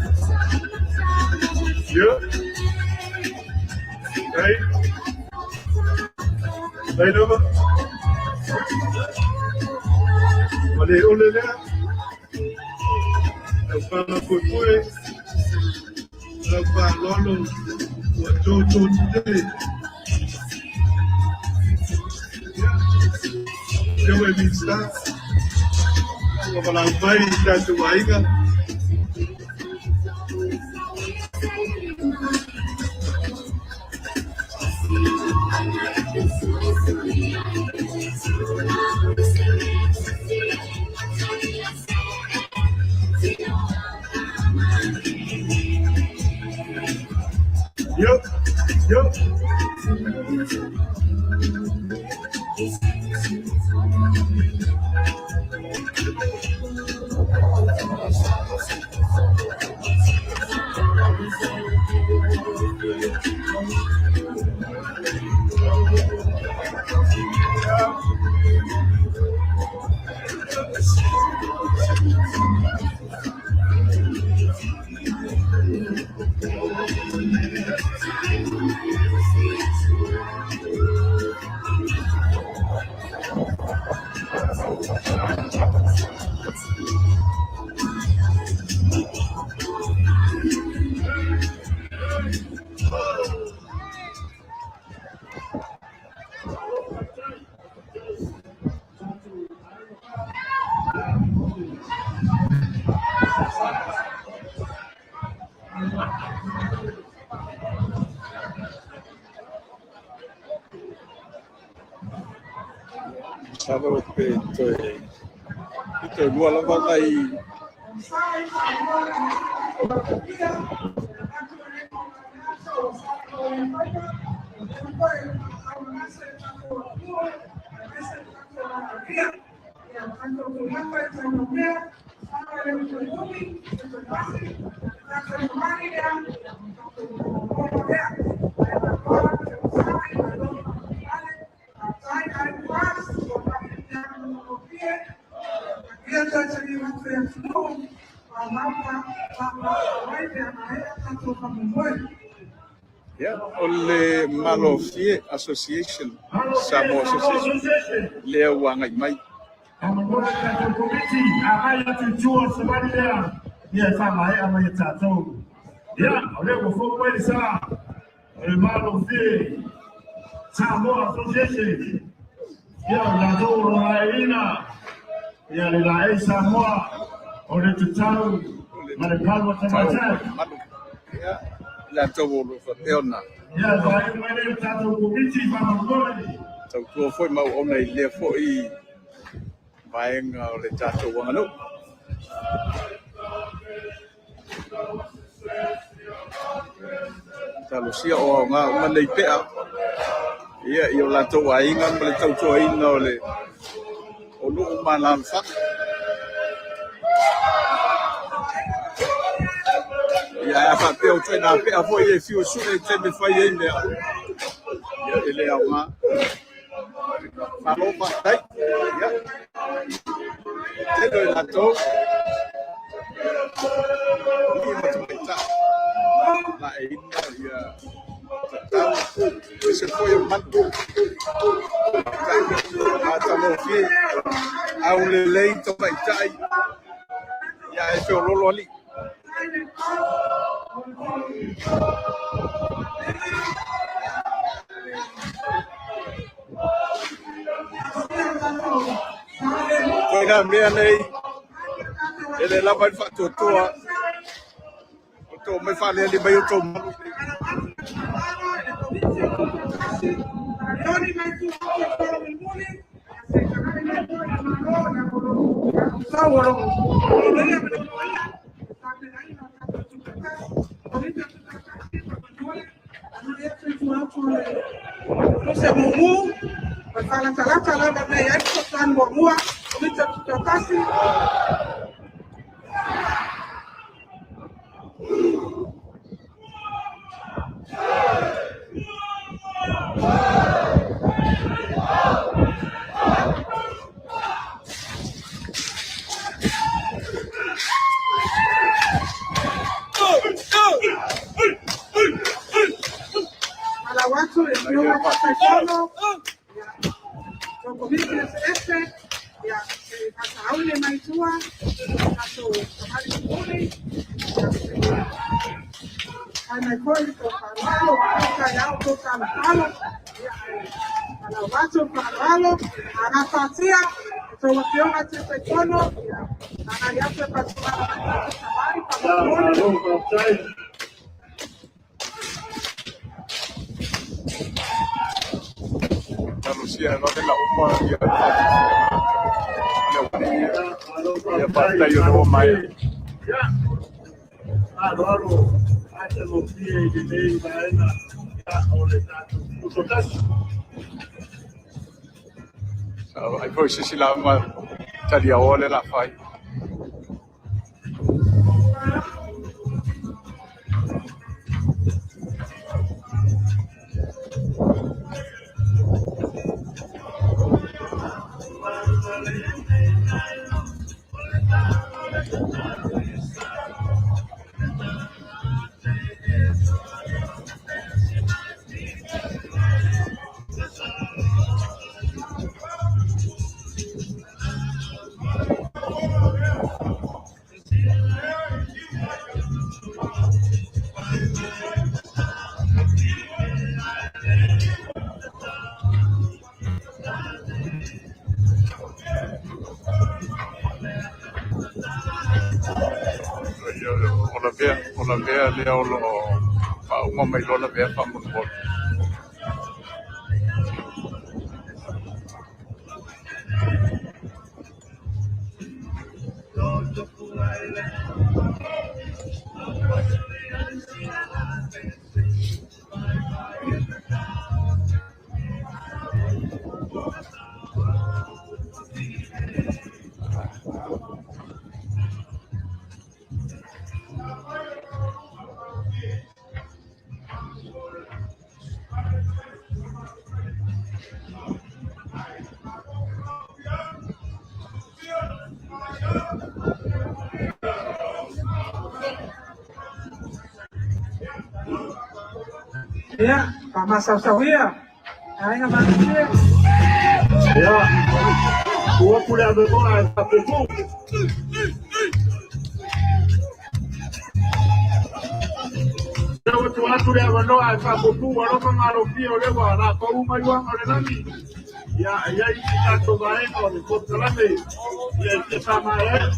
S3: Yeah. Right. Mai lava. Ma le ole lea. Lau panga puepue. Lau faaaloalo ua tōtō tetele. Ia, afioga i Minisita, ua valaau mai i tatou aiga. Yo, yo.
S1: Masalo pe toe i toe lua lava nai Ia, o le Malofie Association, Samoa Association, lea ua agai mai.
S4: Faamolemole le tatou Komiti, agai atu i tua o le savali lea, ia e faamaea mai e tatou. Ia, o lea ua fou mai le sa o le Malofie Samoa Association. Ia, o latou o lo o laeina ia le laei Samoa o le tatau ma le palu a tamaitai.
S1: Ia, latou o lo o faapea ona
S4: Ia, faaiu mai lea le tatou Komiti faamolemole.
S1: tautua foi ma auauna i lea foi vaega o le tatou aganuu. Talosia o aoga uma nei pea ia i o latou aiga ma le tautuaina o le o nuu ma alaalafaga. Ia, ae a faapea o ituaiga pea foi e fiu e sue i taimi e fai ai mea, ia e le aoga. Malo faafetai. Ia, tele o i latou alii ma tamaitai laeina ia tatau aemaise foi o manu tamaitai matagofie aulelei tamaitai ia ae feoloolo alii. Ituaiga mea nei e le lava ai le faatuatua o tou mai faaleale mai o tou malu.
S5: Se mumu, o falatalata lava nei ai fesoasoani muamua, Komiti o Tutoatasi. Falau atu i le Afioga i le Taitaifono. Komiti eseese, ia, se i faasauli mai tua, tatou savali mulimuli, ia, se i fai mai foi le tou faaaloalo, faafetai lava o tou talotalo, ia, ae valaau atu le faaaloalo, agafatia e tou afioga Taitaifono, ia, agai atu e faatulaga mai tatou savali faamolemole.
S4: Malo faafetai.
S1: Talosia e vave lauma ia le faatinoina o le
S4: Malo
S1: ia
S4: faafetai.
S1: faafetai o lea ua maea.
S4: Ia, aloalo atagofie i lenei vaega, ia, o le tatou tutotasi.
S1: Ai foi se isi lauga taliaoa le la fai. O lavea, o lavea lea o lo o faauma mai loa lavea faamolemole.
S5: Ia, faamasausauia, aiga matutua.
S4: Ia, ua atu le avanoa e faapuupuu. Lea ua tuu atu le avanoa e faapuupuu alofa ma alofia o lea ua latou uma i uaga o le lagi. Ia, e i ai isi tatou vaega o le kotalame, ia e fia faamaea ai.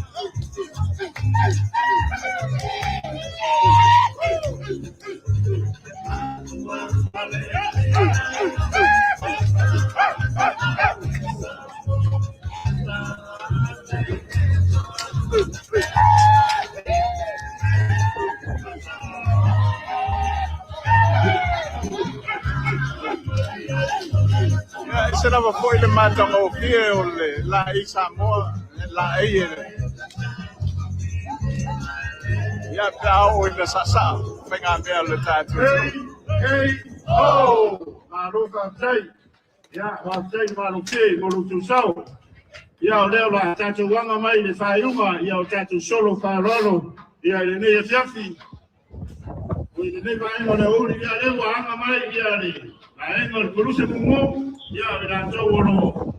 S1: Ia, e se lava foi le matagofie o le laei Samoa, le laei e ia pe a oo ina saasaa faigamea o le tatou
S4: Hey,
S1: atunuu.
S4: hey, oh! Malo faafetai. Ia, faafetai malofie mo lo outou sao. Ia, o lea o le a tatou aga mai le faaiuga, ia o tatou solo faaaloalo, ia i lenei afiafi. O i lenei vaega o le aoauli, ia lea ua aga mai ia le vaega o le Koluse Mumu, ia o i latou o lo o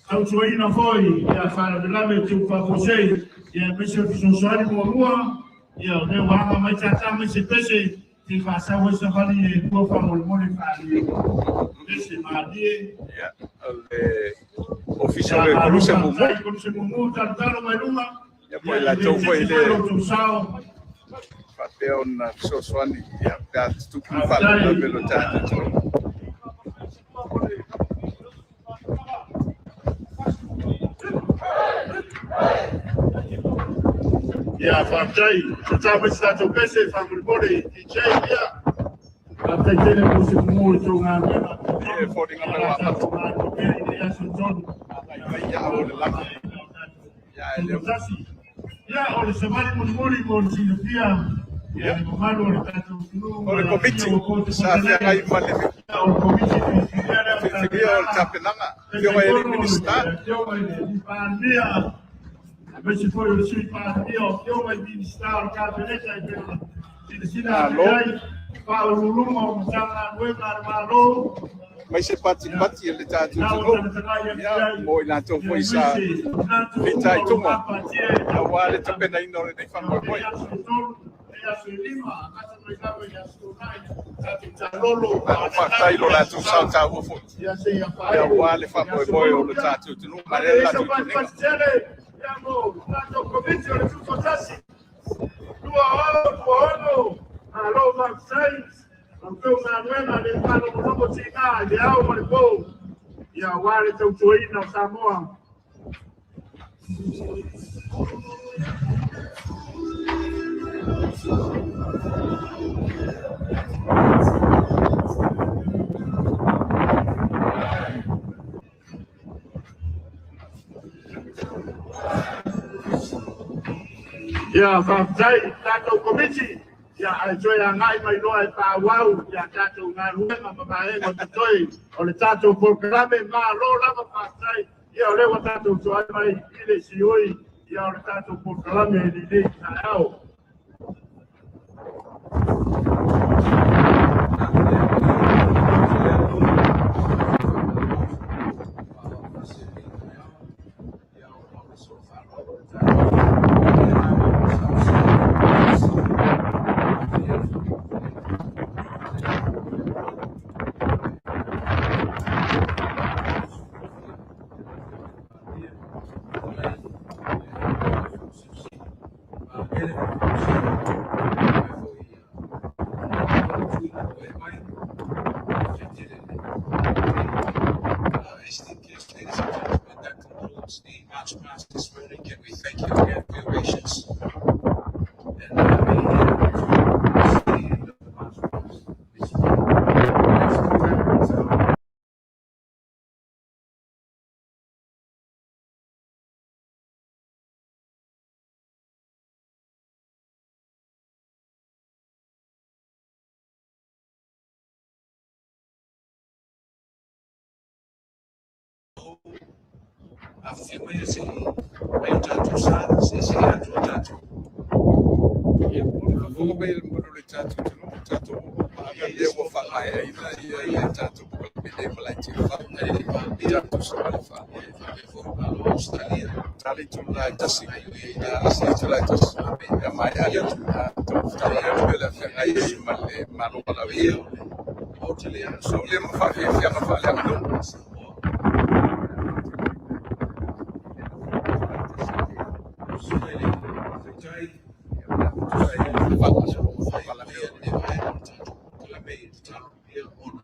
S4: tautuaina foi ia faalavelave tupu faafuasei, ia aemaise o le fesoasoani muamua, ia o lea ua aga mai tātā mai se pese, se faasau ai savali e lua faamolemole faaalia. Pese malie.
S1: Ia, o le ofisa
S4: Ia,
S1: o le
S4: malo
S1: Koluse Mumu.
S4: faafetai Koluse Mumu, talotalo mai luga.
S1: Ia po
S4: Ia,
S1: i
S4: e le
S1: latou foi
S4: tete
S1: le
S4: foi lo outou sao.
S1: faapea ona fesoasoani ia pe a tutupu ni
S4: Faafetai.
S1: faalavelave o le tatou atunuu.
S4: Ia, faafetai. Tatau mai se tatou pese faamolemole, DJ, ia. Faafetai tele Koluse Mumu i tou galuega.
S1: Ia, e foliga
S4: Ia,
S1: mai
S4: la
S1: ua amata
S4: tatou galulue pea i lenei aso tonu.
S1: agai mai ia o le lagi. Ia, e lea
S4: Tasi. Ia, o le savali mulimuli mo le silafia, ia
S1: ia
S4: le mamalu o le tatou atunuu
S1: o
S4: ma
S1: le
S4: le afifio
S1: komiti
S4: ua koto
S1: sa feagai
S4: matalele.
S1: ma le
S4: Ia, o le komiti filifilia lea o
S1: filifilia o le
S4: tapenaga,
S1: tapenaga, afioga i alii
S4: Taitaifono le
S1: Minisita.
S4: afioga i le Palemia, aemaise foi o le Sui Palemia, o afioga i Minisita o le Kapeneta e pei ona silasila atu i
S1: Malo.
S4: ai, faauluuluga o Matagaluega a le Malo,
S1: mai se patipati a le tatou atunuu, ia, mo i latou foi sa fitaituga aua le tapenaina o lenei faamoemoe. Faafetai i lo latou sao taua foi aua le faamoemoe o le tatou atunuu ma le latou tuniga.
S4: Ia faafetai tatou Komiti, ia ae toe agai mai loa e faaauau ia tatou galuega ma vaega o totoe o le tatou polokalame. Malo lava faafetai. Ia o lea ua tatou toai mai i le siui ia o le tatou polokalame i lenei taeao.
S6: Ladies and gentlemen, that concludes the March Past this morning. Can we thank you again for your patience? And we see the end of the March Past this morning. Next program is our afifio mai seʻi mai o tatou sa seʻiseʻi atu o tatou.
S1: Ia, mo le faafofoga mai a le mamalu o le tatou atunuu, tatou lea ua faamaeaina ia le tatou polokalame ma laitiiti tatou savali
S6: Malo Australia.
S1: Tali itula e 1, 1 itula e 1 ia maea le taumafataga atu le afeagai ai ma le Malo Malawi so lea ma faafiafiaga faaleaganuu.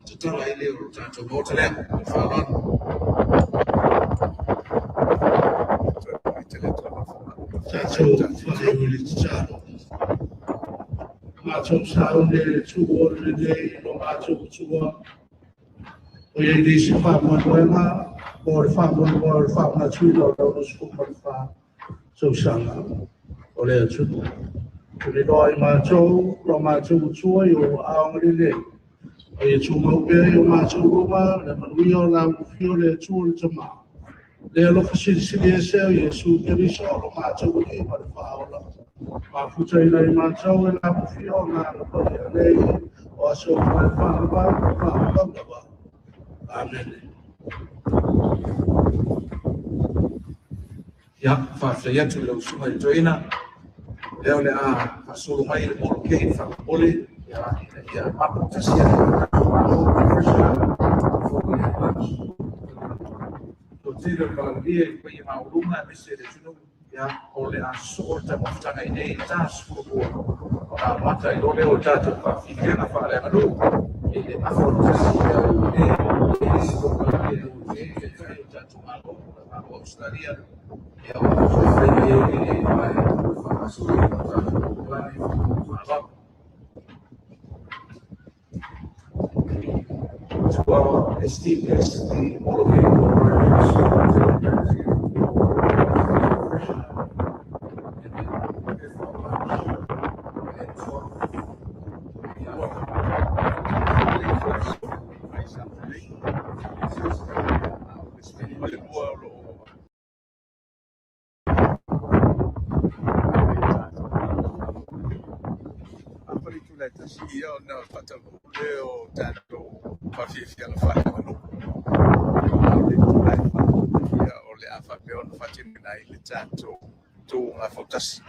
S6: Tatala ai lea o le tatou maota lea. Faaaloalo.
S3: Tatou faaiu i le tatalo. Matou sauni le tu o lenei o matou tua. O iai nisi faamoemoega mo le faamoemoe o le faamanatuina o le 64 tausaga o le atunuu. Tuliloa i matou, lo matou matua i o aoga lelei. O ia tumau pea i o matou luma, le manuia o lau ufio le Atua le Tama. Le alofa silisili ese o Iesu Keriso o lo matou alii ma le faaola. Mafutaina i matou e lau ufio o ngā paia nei o aso mai whaavau, whaavau lava. Amen.
S6: Ia, faafetai atu i lau susuga i le toeaina. Lea o le a faasolo mai le molokei faapopole ia ina ia mapu tasi ai le tatou Malo before we have lunch. Totele o le valaaulia i le paia maualuga aemaise le atunuu, ia, o le a sosoo le taumafataga i nei i le 42 ona amata ai loa lea o le tatou faafiafiaga faaleaganuu i le afa o le 1 ia e i ai isi polokalame e ua i ai le Taitai o le tatou Malo, le Malo o Ausetalia, ia o le a fai mai ai le vaega o le faagasoloina o le tatou polokalame. Faaaloalo. To our esteemed guests, the Molokai freshen up and then prepare for our lunch at 12.
S1: Ma le lua o lo o 4 itula e 1 ia ona faataunuu lea o tatou. faafiafiaga faaleaganuu. A o le itula e 4, ia o le a faapea ona faatinoina ai le tatou tuga fautasi.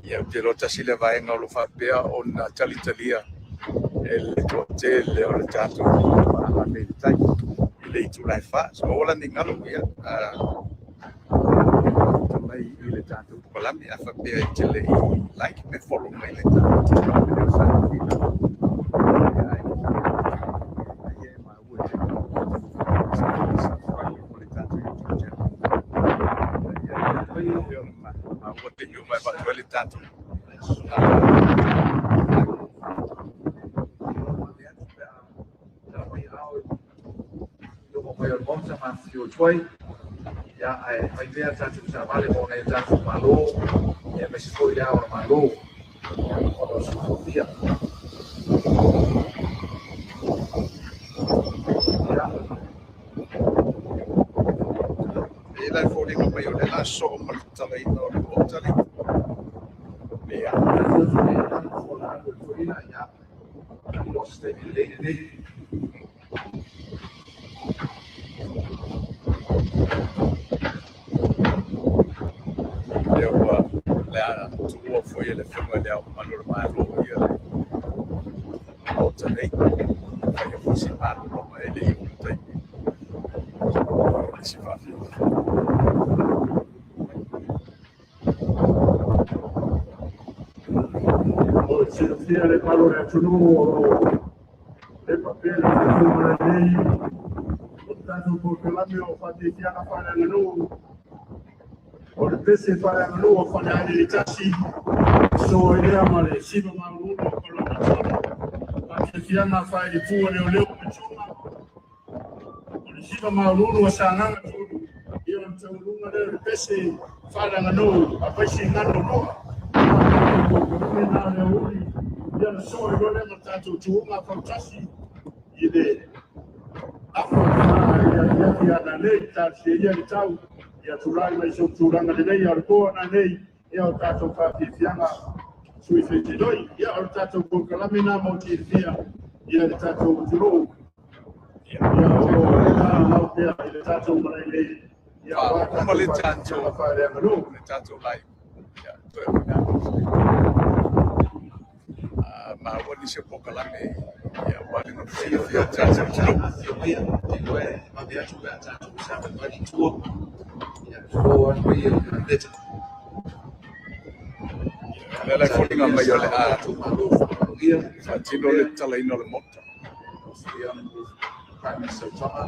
S1: Ia ou te iloa tasi lea vaega o lo o faapea ona talitalia e le toatele o le tatou paaga nei i le tai i le itula e 4. So aua la ne i galo, ia mai i le tatou polokalame a faapea e te le i like pe follow mai le tatou polokalame lea o Sa Fila. Ia e maua e te subscribe mo le tatou YouTube channel. Ia maua te iu mai avatu ai le tatou
S6: mai o le Maota ma afifio atu ai. Ia, ae fai pea tatou taavale mo nai o tatou malo, ia aemaise foi le ao o le Malo, ia, ona o se manaomia. Ia.
S1: E la foliga mai o le la soo ma le tatalaina o le Maota le. Ia.
S6: Ia, o se taimi lelei lenei.
S1: Lea ua le a tuua foi e le Afioga i le Ao Mamalu o le Malo ia le Maota nei. Faia foi si malologa e le i oo le taimi o le si faafiafiaga.
S4: O silafia le mamalu o le atunuu o lo o pepa pea le tatou malae nei o le tatou polokalame o faafiafiaga faaleaganuu o le pese faaleaganuu o Falealili 1 so ai lea ma le siva maualuga o Kalaupapa. Faafiafiaga faailepua leoleo ma Tuma o le siva maualuga o Sagaga 3, ia o le taualuga lea o le pese faaleaganuu a Vaisigano 2. Polokalame na le aoauli, ia na soa ai loa lea ma tatou tuuga fautasi i le afa o le 4 i le afiafi ananei. Talosia ia le tau ia tulai mai sou tulaga lelei, a o le po ananei, ia o tatou faafiafiaga sui feteloi. Ia o le tatou polokalame na mo silafia ia le tatou atunuu, ia o lo o mau pea i le tatou malae nei, ia aua
S1: Uma le
S4: tatou
S1: tatou
S4: faafiafiaga faaleaganuu.
S1: Le tatou live. Ia, toe ona maua nisi o polokalame, ia ua le fiafia o tatou atunuu.
S6: Afio mai, te iloa e vave atu pe a tatou savalivali i tua. Ia, tulou atu ai o le Kapeneta.
S1: O lea la e foliga mai o le a
S6: Tatou malo faamanuia.
S1: faatino le tatalaina o le Maota.
S6: The Honourable Prime Minister of Tonga.